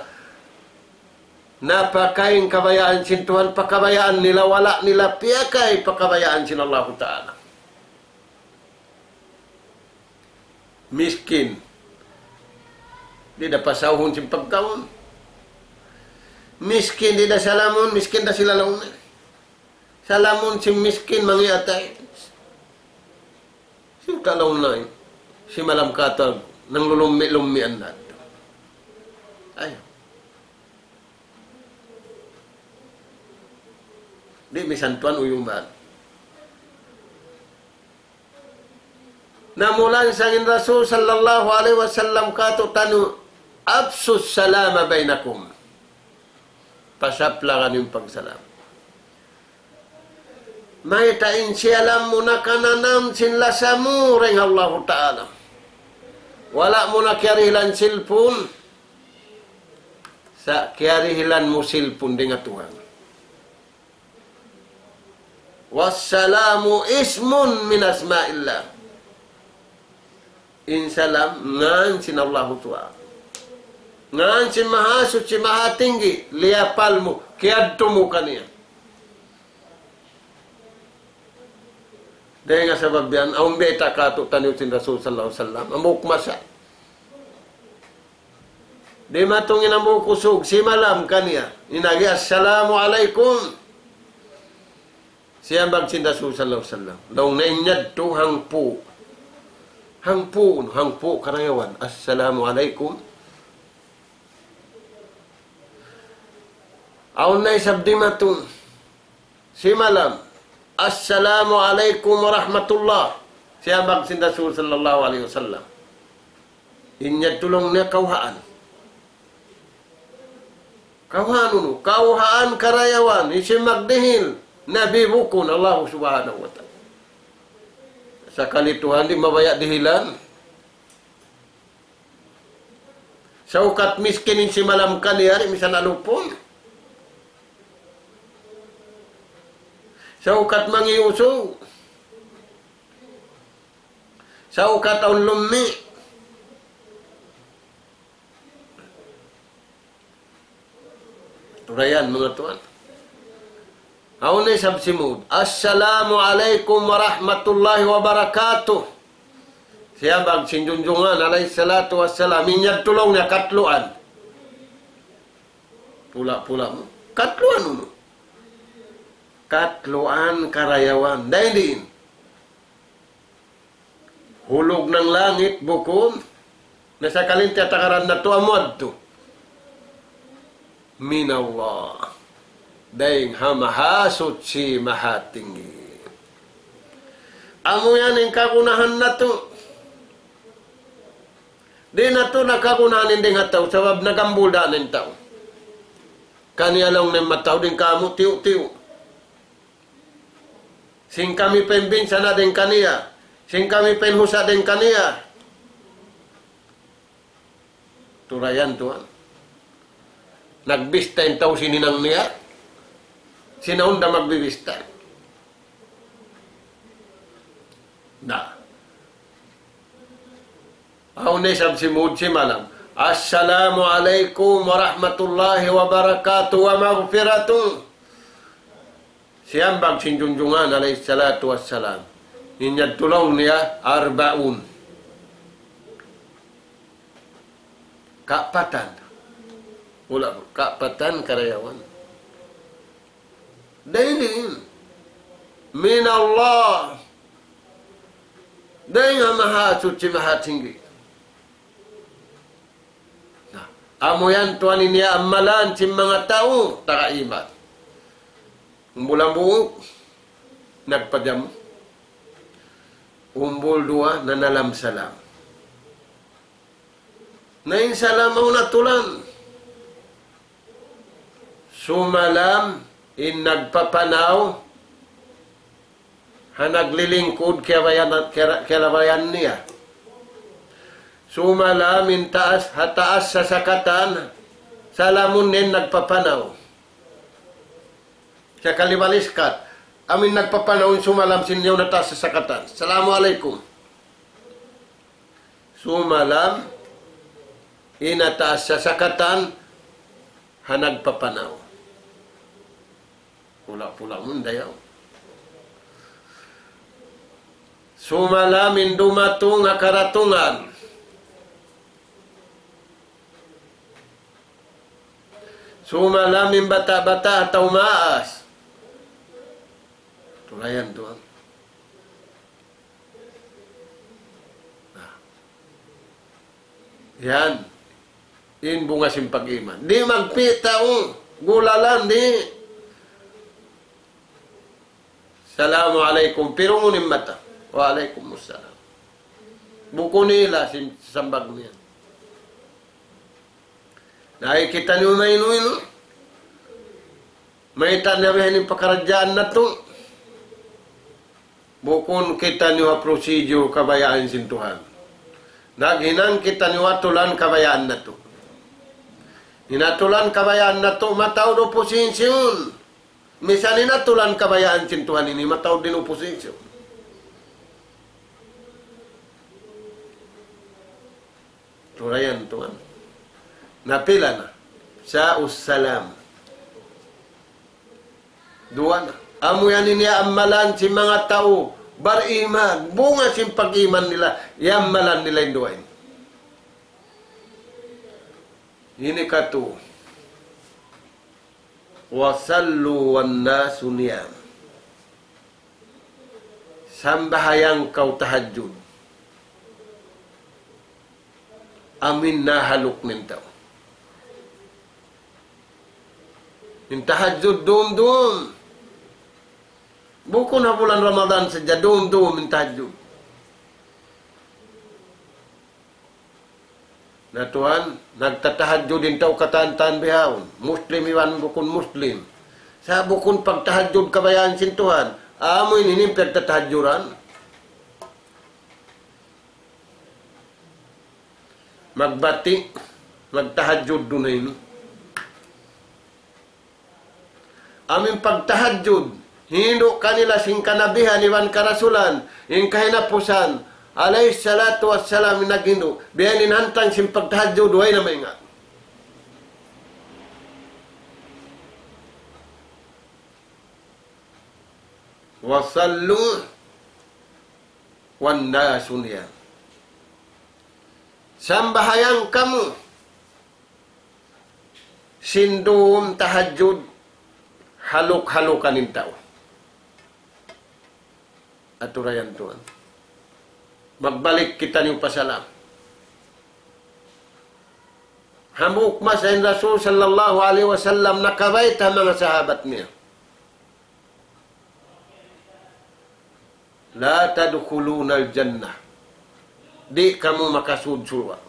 Napakain kabayaan sin Tuhan pa kabayaan nila, wala' nila piyakay pa kabayaan sin Allahu Ta'ala. Miskin. Di' da pasawhun sin pagkaun. Miskin, di' da salamun, miskin da sila laung. Salamun sin miskin mangi' atay. Sin kalaung na in. Simalam katu' nanglulummi'-lummian na. Ay. Di' misan tuwan uyuman. Na mulansang in Rasul sallallahu alayhi wasallam katu'taniyu, أفشوا السلام بينكم. Pasaplakan in pagsalam. Mayta' in siyalam mu nakananam sin lasa mu dayn ha Allahu Ta'ala. Wala' mu na kiyarihilan cellphone. Sa' kiyarihilan mu cellphone dayn ha Tuhan. والسلام اسم من أسماء الله. In salam, ngan sin Allahu Tuhan. Ngan sin Mahasuchi, Mahatinggi, liyapal mu, kiyadtu mu kaniya. Dayn ha sabab yan, awn bayta' katu'taniyu sin Rasul sallallahu alayhi wasallam, hambuuk masa. Dimatung in hambuuk usug, simalam kaniya. In agi, "Assalamu alaykum." Siyambag sin Rasul sallallahu alayhi wasallam. Laung niya, "In yadtu hangpu'. Hangpu', hangpu' karayawan. Assalamu alaykum." Awn na isab dimatung simalam, "Assalamu alaykum wa rahmatullah." Siyambag sin Rasul sallallahu alayhi wasallam. In yadtu laung niya kawhaan. Kawhaan unu, kawhaan karayawan, hisiyu in magdihil, Nabi bukun, Allah Subhanahu wa Ta'ala. Sakali Tuhan di' mabaya' dihilan. Saukat miskin in simalam kaniya, di' misan alupun. Saukat mangi' usug. Saukat awn lummi'. Turayan, manga tuwan. Awn na isab simud, "Assalamu alaykum wa rahmatullahi wa barakatuh." Siyambag sin Junjungan alayhi salatu wassalam, in yadtu laung niya katluan. Pula-pula mu. Katluan unu? Katluan karayawan. Dayn diin? Hulug na in langit, bukun. Na sakali in tiyatakaran natu' amu yadtu. Minallah. Dayn ha Mahasuchi, Mahatinggi. Amu yan in kagunahan natu'. Di' natu' na kagunahan in dayn ha tau, sabab nagambul da in tau. Kaniya laung niya in mataud, in kamu tiyu'-tiyu'. Sin kami pa in binsana' dayn kaniya. Sin kami pa in husa' dayn kaniya. Turayan tuwan. Nagbista in tau sin hinang niya. Sin awn da magbibista. Na. Awn na isab simud simalam, "Assalamu alaykum wa rahmatullahi wa barakatuh wa maghfiratuh." Siyambag sin Junjungan alayhi salatu wassalam, in yadtu laung niya arbaun. Kaapatan. Wala', kaapatan karayawan. Dayn diin? Minallah. Dayn ha Mahasuchi, Mahatinggi. Na, amu yan tuwan in iyaammalan sin manga tau taga iman. Umbul hambuuk, nagpajamu. Umbul duwa, nanalam-salam. Na in salam awn atulan. Sumalam in nagpapanaw ha naglilingkud kiyabayan, kiya-, kiyabayan niya. Sumalam in taas, ha taas sasakatan, salamun in nagpapanaw. Sakali baliskat, amu in nagpapanaw in sumalam sin yaun ha taas sasakatan. "Assalamu alaykum." Sumalam in ha taas sasakatan ha nagpapanaw. Pula-pula mu in dayaw. Sumalam in dumatung ha karatungan. Sumalam in bata'-bata' ha tau maas. Tulayan tuwan. Yan. In bunga sin pag-iman. Di' magpita, o. Gulalan, di'. "Assalamu alaykum." Pirungun in mata. "Wa alaykumussalam." Bukun nila sin sambag niya. Na, ay kitaniyu mainu-inu. Mayta' na biya' ini in pakaradjaan natu'. Bukun kitaniyu ha procedure kabayaan sin Tuhan. Naghinang kitaniyu atulan kabayaan natu'. In atulan kabayaan natu' mataud opposition. Misan in atulan kabayaan sin Tuhan ini mataud in opposition. Tulayan tuwan. Na pila na? Sa ussalam. Duwa na. Amu yan in iyaammalan sin manga tau bariman. Bunga sin pag-iman nila, iyaammalan nila in duwa ini. Ini katu. Wa sallu wan nasu niyam. Sambahayang kaw tahajjud. Amu in nahaluk in tau. In tahajjud dum-dum. Bukun ha bulan Ramadan sadja dum-dum in tahajjud. Na tuwan, nagtatahajjud in tau katan-katan bihaun. Muslim iban bukun Muslim. Sa' bukun pagtahajjud kabayaan sin Tuhan. Amu ini in pagtatahajjuran. Magbati', magtahajjud duun ini. Amu in pagtahajjud, hindu' kanila sin kanabihan iban karasulan, in kahinapusan, alayhi salatu wassalam in naghindu', biya' ini in hantang sin pagtahajjud, way na maingat. وصلوا والناس نيام. Sambahayang kamu sin dum tahajjud haluk-halukan in tau. Atura yan tuwan. Magbalik kitaniyu pa salam. Hambuuk masa in Rasul sallallahu alayhi wasallam nakabayta' ha manga sahabat niya. لا تدخلون الجنة. Di' kamu makasud surga'.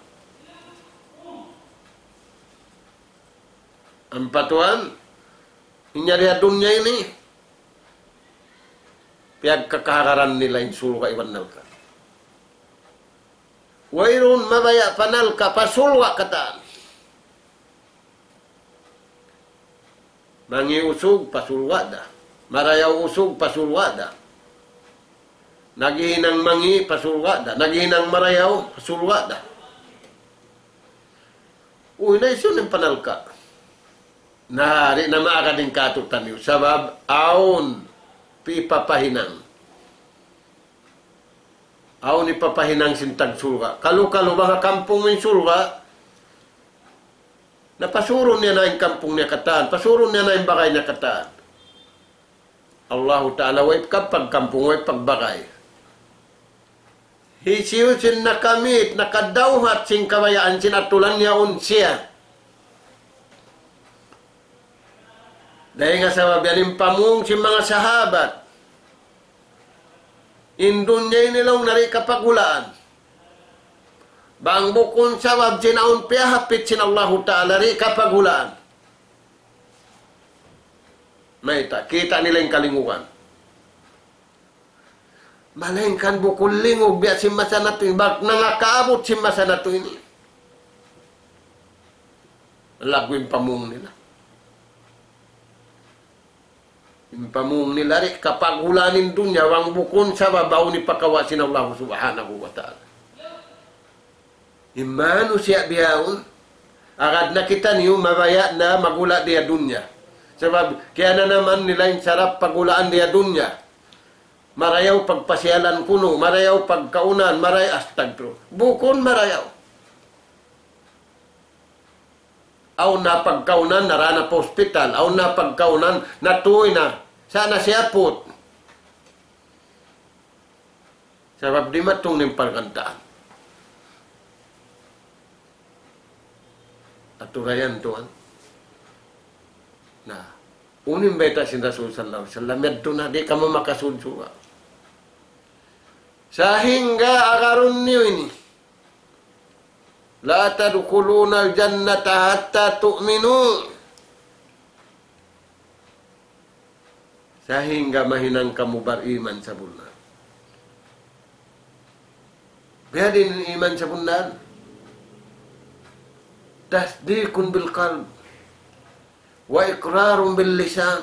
Ampa tuwan, in yari ha dunya ini, piyagkakahagaran nila in surga' iban narka'. Wayruun mabaya' pa narka', pa surga' katan. Mangi' usug, pa surga' da. Marayaw usug, pa surga' da. Naghihinang mangi', pa surga' da. Naghihinang marayaw, pa surga' da. Uy, na hisiyu in pa narka'? Na, di' na maagad in katu'niyu. Sabab, awn pipapahinang. Awn hipapahinang sin tagsurga'. Kalu-kalu bang ha kampung in surga', na pasurun niya na in kampung niya katan, pasurun niya na in bagay niya katan. Allahu Ta'ala way pagkampung, way pagbagay. Hisiyu-siyu in nakamit, nakadawhat sin kabayaan sin atulan niya, awn siya. Dayn ha sabab yan in pamung sin manga sahabat. In dunya ini laung niya di' kapaghulaan. Bang bukun sabab sin awn piyahapit sin Allahu Ta'ala di' kapaghulaan. Mayta', kita' nila in kalingugan. Malaingkan bukun lingug biya' sin masa natu' ini, bang nangakaabut sin masa natu' ini. Laggu' in pamung nila. In pamung nila di' kapaghulaan in dunya, bang bukun sabab awn hipakawa' sin Allah Subhanahu wa Ta'ala. In manusiya' bihaun, agad na kitaniyu mabaya' na maghula' di ha dunya. Sabab, kiyananaman nila in sarap paghulaan di ha dunya. Marayaw pagpasiyalan kunu', marayaw pagkaunan, marayaw, astagfirullah. Bukun marayaw. Awn na pagkaunan, nara na pa hospital. Awn na pagkaunan, natuy na. Sa' na siyaput. Sabab dimatung in pargantaan. Atura yan tuwan. Na, unu in bayta' sin Rasul sallallahu alayhi wasallam, yadtu na di' kamu makasud surga'. Sahingga agarun niyu ini. لا تدخلون الجنة حتى تؤمنوا. Sahingga mahinang kamu bariman sabunnal. Biya' diin in iman sabunnal? تصديق بالقلب وإقرار باللسان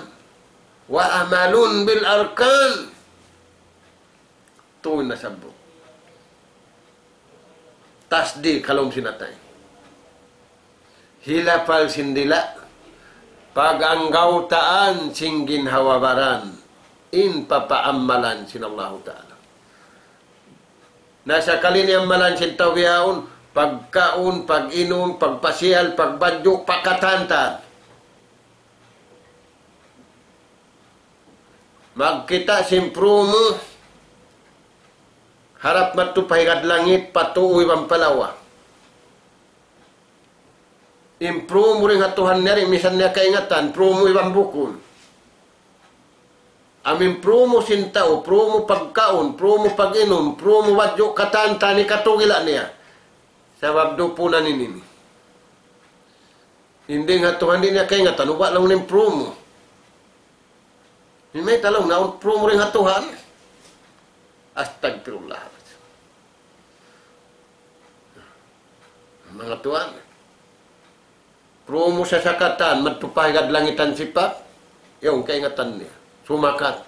وعمل بالأركان. Tuud na sabbut. Tasdik ha lawm sin atay. Hilapal sin dila'. Pag-anggawtaan sin ginhawa-baran. In papaammalan sin Allahu Ta'ala. Na sakali ini ammalan sin tau bihaun, pagkaun, pag-inum, pagpasiyal, pagbadju', pakatantan. Magkita' sin prumu, harap madtu pa higad langit, pa tuu iban pa lawa. In promo dayn ha Tuhan niya, misan niya kaingatan, promo iban bukun. Amu in promo sin tau, promo pagkaun, promo pag-inum, promo badju' katan-katan, hikatugila' niya. Sabab dupunan ini. In dayn ha Tuhan di' niya kaingatan, uba' laung niya in promo. Ini may talaw na promo dayn ha Tuhan. Astagfirullah. Manga tuwan, promo sasakatan, madtu pa higad langitan sipat, yaun kaingatan niya. Sumakat.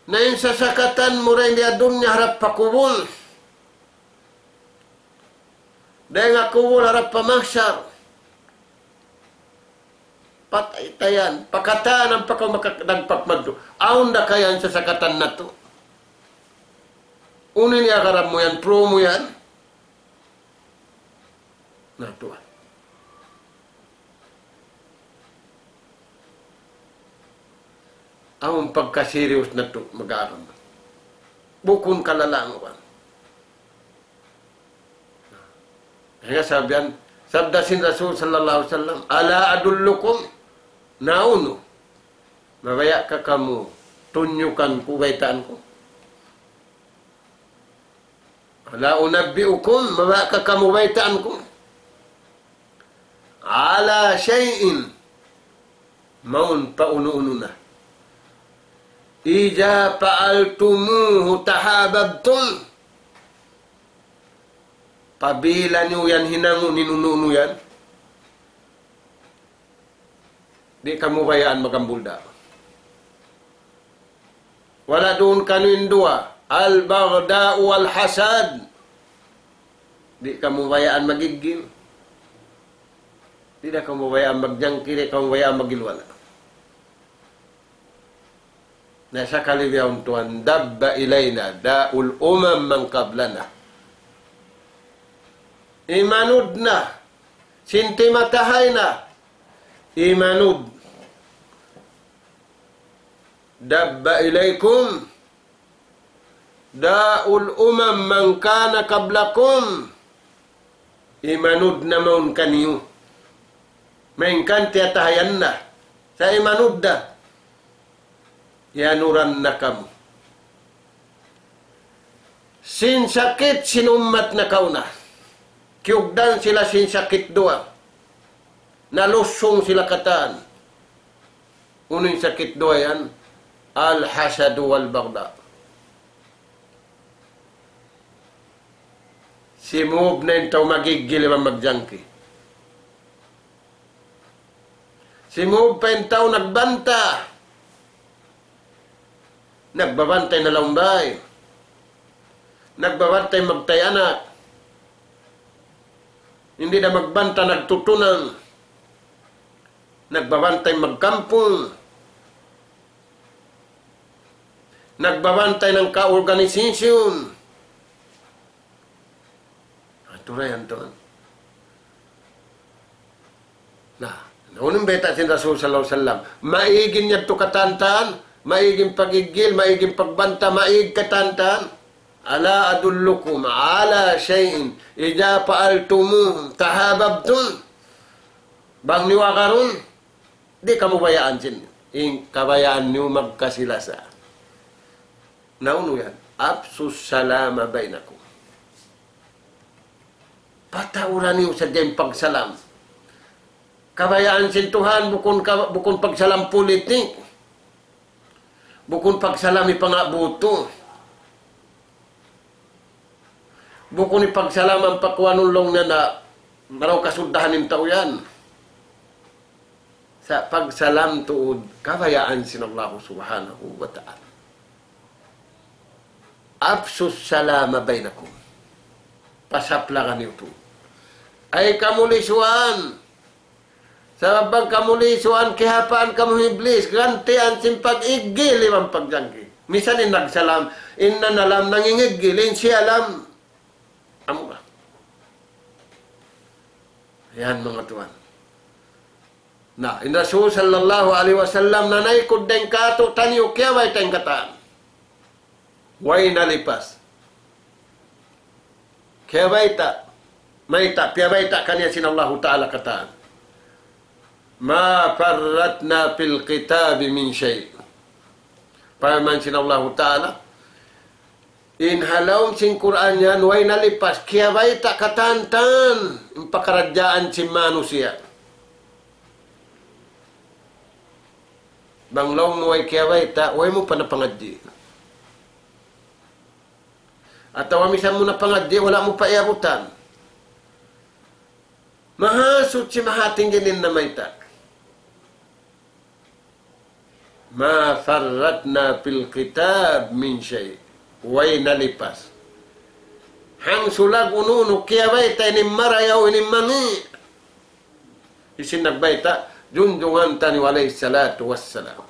Na in sasakatan mu dayn di ha dunya harap pa kubul. Dayn ha kubul harap pa mahsar. Patay ta yan. Pakatan ampa kaw makadagpak madtu. Awn da ka yan sasakatan natu'. Unu in iyagaran mu yan, promo yan. Na tuwan. Awn pagka-serious natu' mag-agama. Bukun kalalanguan. Hangkan sabihan, sabda sin Rasul sallallahu alayhi wasallam, "Ala adullukum?" Naunu? Mabaya' ka kamu tunyukan ku, baytaan ku? "Ala unabbi'ukum?" Mabaya' ka kamu baytaan ku? "Ala shay'in," mawn pa unu-unu na. "Idha fa'altumuhu tahabbtum." Apabila niyu yan hinangun in unu-unu yan, di' kamu bayaan magambul da. Wala' duun kaniyu in duwa, al-baghda'u wal-hasad. Di' kamu bayaan mag-iggil. Di' da kamu bayaan magjangki, di' kamu bayaan mag-iggil wala'. Na sakali bihaun tuwan, دب إلينا داء الأمم من قبلنا. Imanud na, sin timatahay na, imanud. دب إليكم داء الأمم من كان قبلكم. Imanud na mawn kaniyu. Malayngkan tiyatahayan na. Sa' imanud na. Iyanuran na kamu. Sin sakit sin ummat nakauna. Kiyugdan sila sin sakit duwa. Nalusung sila katan. Unu in sakit duwa yan? Al-hasadu wal-bagda. Simūb na in tau mag-iggil iban magjangki. Simūb pa in tau nagbanta. Nagbabantay na laung bay. Nagbabantay magtay anak. Di' da magbanta nagtutunang. Nagbabantay magkampung. Nagbabantay hangka organisasyon. Aturan yan tuwan. Na, naunu in bayta' sin Rasul sallallahu alayhi wasallam? Maig in yadtu katan-katan, maig in pag-iggil, maig in pagbanta, maig katan-katan. ألا أدلكم على شيء إذا فعلتموه تحاببتم؟ Bang niyu agarun, di' kamu bayaan sin, in kabayaan niyu magkasi-lasa. Naunu yan? أفشوا السلام بينكم. Patauran niyu sadja in pagsalam. Kabayaan sin Tuhan bukun ka-, bukun pagsalam pulitik. Bukun pagsalam hipangabut. Bukun hipagsalam ampa kuwanun laung niya na marayaw kasuddahan in tau yan. Sa' pagsalam tuud kabayaan sin Allah subhanahu wa ta'ala. أفشوا السلام بينكم. Pasaplagan niyu tuud. Ayaw kamu lisuan. Sabab bang kamu lisuan, kiyahapaan kamu hi Iblis, gantian sin pag-iggil iban pagjangki. Misan in nagsalam, in nanalam nangingiggil, in siyalam. Amu ba? Yan, manga tuwan. Na, in Rasul sallallahu alayhi wasallam nanaykud dayn kātu'niyu, kiyabayta' in katan. Way nalipas. Kiyabayta'. Mayta', piyabayta' kaniya sin Allahu Ta'ala katan. ما فرطنا في الكتاب من شيء. Parman sin Allahu Ta'ala, in ha lawm sin Qur'an yan, way nalipas, kiyabayta' katan-katan in pakaradjaan sin manusiya'. Bang laung mu way kiyabayta', way mu pa napangadji'. Atawa misan mu napangadji', wala' mu pa iyabutan. Mahasuchi Mahatinggi in namayta'. ما فرطنا في الكتاب من شيء. Way nalipas. Hangsulag unu-unu kiyabayta' ini marayaw ini mangi'. Hisiyu in nagbayta'? Junjungan taniyu alayhi salatu wassalam.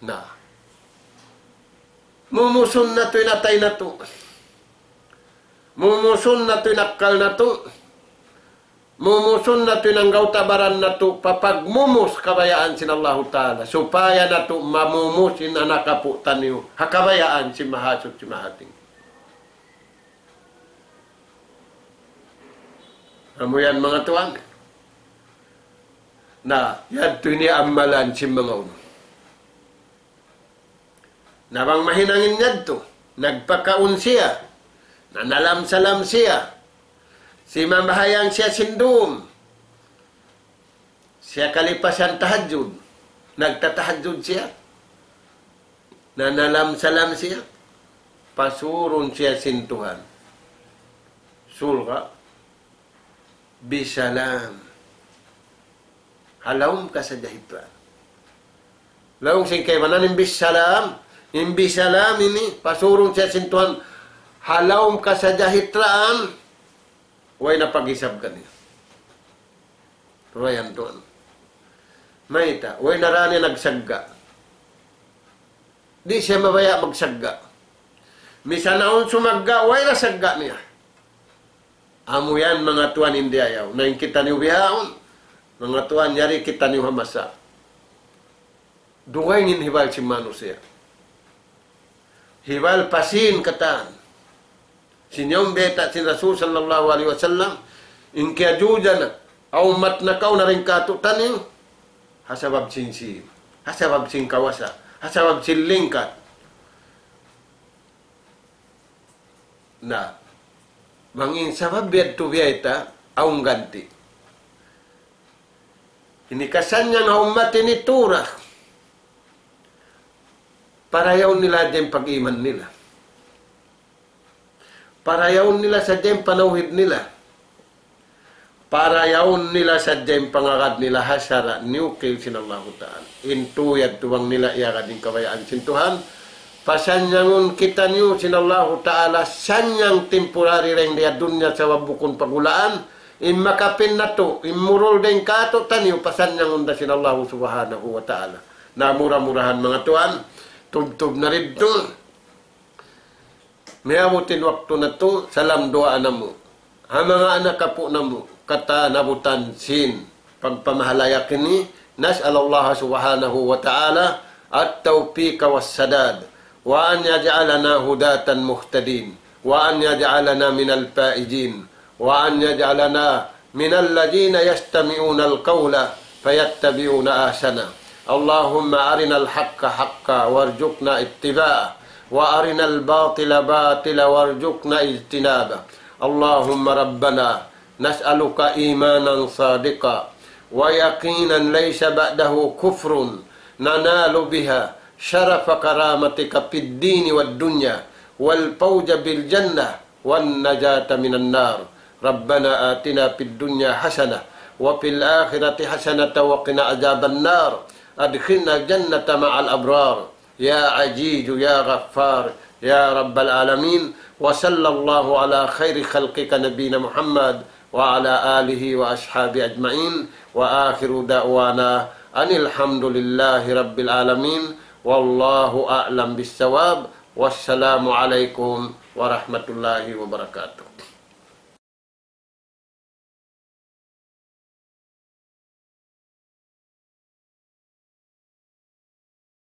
Na. Mumusun natu' in atay natu'. Mumusun natu' in akkal natu'. Mumusun natu' in anggawta' baran natu', pa pagmumus kabayaan sin Allahu Ta'ala. Supaya natu' mamumus in anak apu' taniyu ha kabayaan sin Mahasuchi Mahatinggi. Amu yan manga tuwan. Na, yadtu ini amalan sin manga unu. Na bang mahinang in yadtu, nagpakaun siya, nanalam-salam siya, simambahayang siya sin dum, siya kalipasan tahajjud, nagtatahajjud siya, nanalam-salam siya, pasurun siya sin Tuhan surga' bisalam. Ha lawm kasajahitraan. Laung sin kaibanan in bisalam, in bisalam ini, pasurun siya sin Tuhan, ha lawm kasajahitraan, way na paghisab kaniya. Way antuan. Mayta', way na ra niya nagsagga'. Di' siya mabaya' magsagga'. Misan awn sumagga', way na sagga' niya. Amu yan manga tuwan in diyayaw. Na in kitaniyu bihaun, manga tuwan, yari kitaniyu ha masa. Dugaing in hibal sin manusiya'. Hibal pa sin katan. Sin yaun bayta' sin Rasul sallallahu alayhi wasallam, in kiyajujan ha ummat nakauna dayn kātu'niyu, ha sabab sin sīn, ha sabab sin kawasa, ha sabab sin lingkat. Na, bang in sabab yadtu biyayta', awn ganti'. Ini kasannyangan ha ummat ini tura. Parayawun nila hadja in pag-iman nila. Parayawun nila sadja in panawhid nila. Parayawun nila sadja in pangagad nila ha sara' niyukil sin Allahu Ta'ala. In tuyad tuwang nila iyagad in kabayaan sin Tuhan. Pasannyangun kitaniyu sin Allahu Ta'ala, sannyang temporary dayn di ha dunya sabab bukun pagulaan. In makapin natu', in murul dayn kātu'niyu, pasannyangun da sin Allahu Subhanahu wa Ta'ala. Na mura-murahan manga tuwan, tubtub na didtu. Miyabut in waktu natu', salam duwaa namu'. Ha manga anak apu' namu', katan abutan sin pagpamahalayak ini, نسأل الله سبحانه وتعالى التوفيق والسداد، وأن يجعلنا هداة مهتدين، وأن يجعلنا من الفائزين، وأن يجعلنا من الذين يستمعون القول فيتبعون أحسنه. اللهم أرنا الحق حقا وارزقنا اتباعه، وأرنا الباطل باطلا وارزقنا اجتنابه. اللهم ربنا نسألك إيمانا صادقا ويقينا ليس بعده كفر ننال بها شرف كرامتك في الدين والدنيا والفوز بالجنة والنجاة من النار. ربنا آتنا في الدنيا حسنة وفي الآخرة حسنة وقنا عذاب النار. أدخلنا الجنة مع الأبرار. يا عزيز يا غفار يا رب العالمين. وصلى الله على خير خلقك نبينا محمد وعلى آله وأصحابه أجمعين. وآخر دعوانا أن الحمد لله رب العالمين. والله أعلم بالصواب. والسلام عليكم ورحمة الله وبركاته.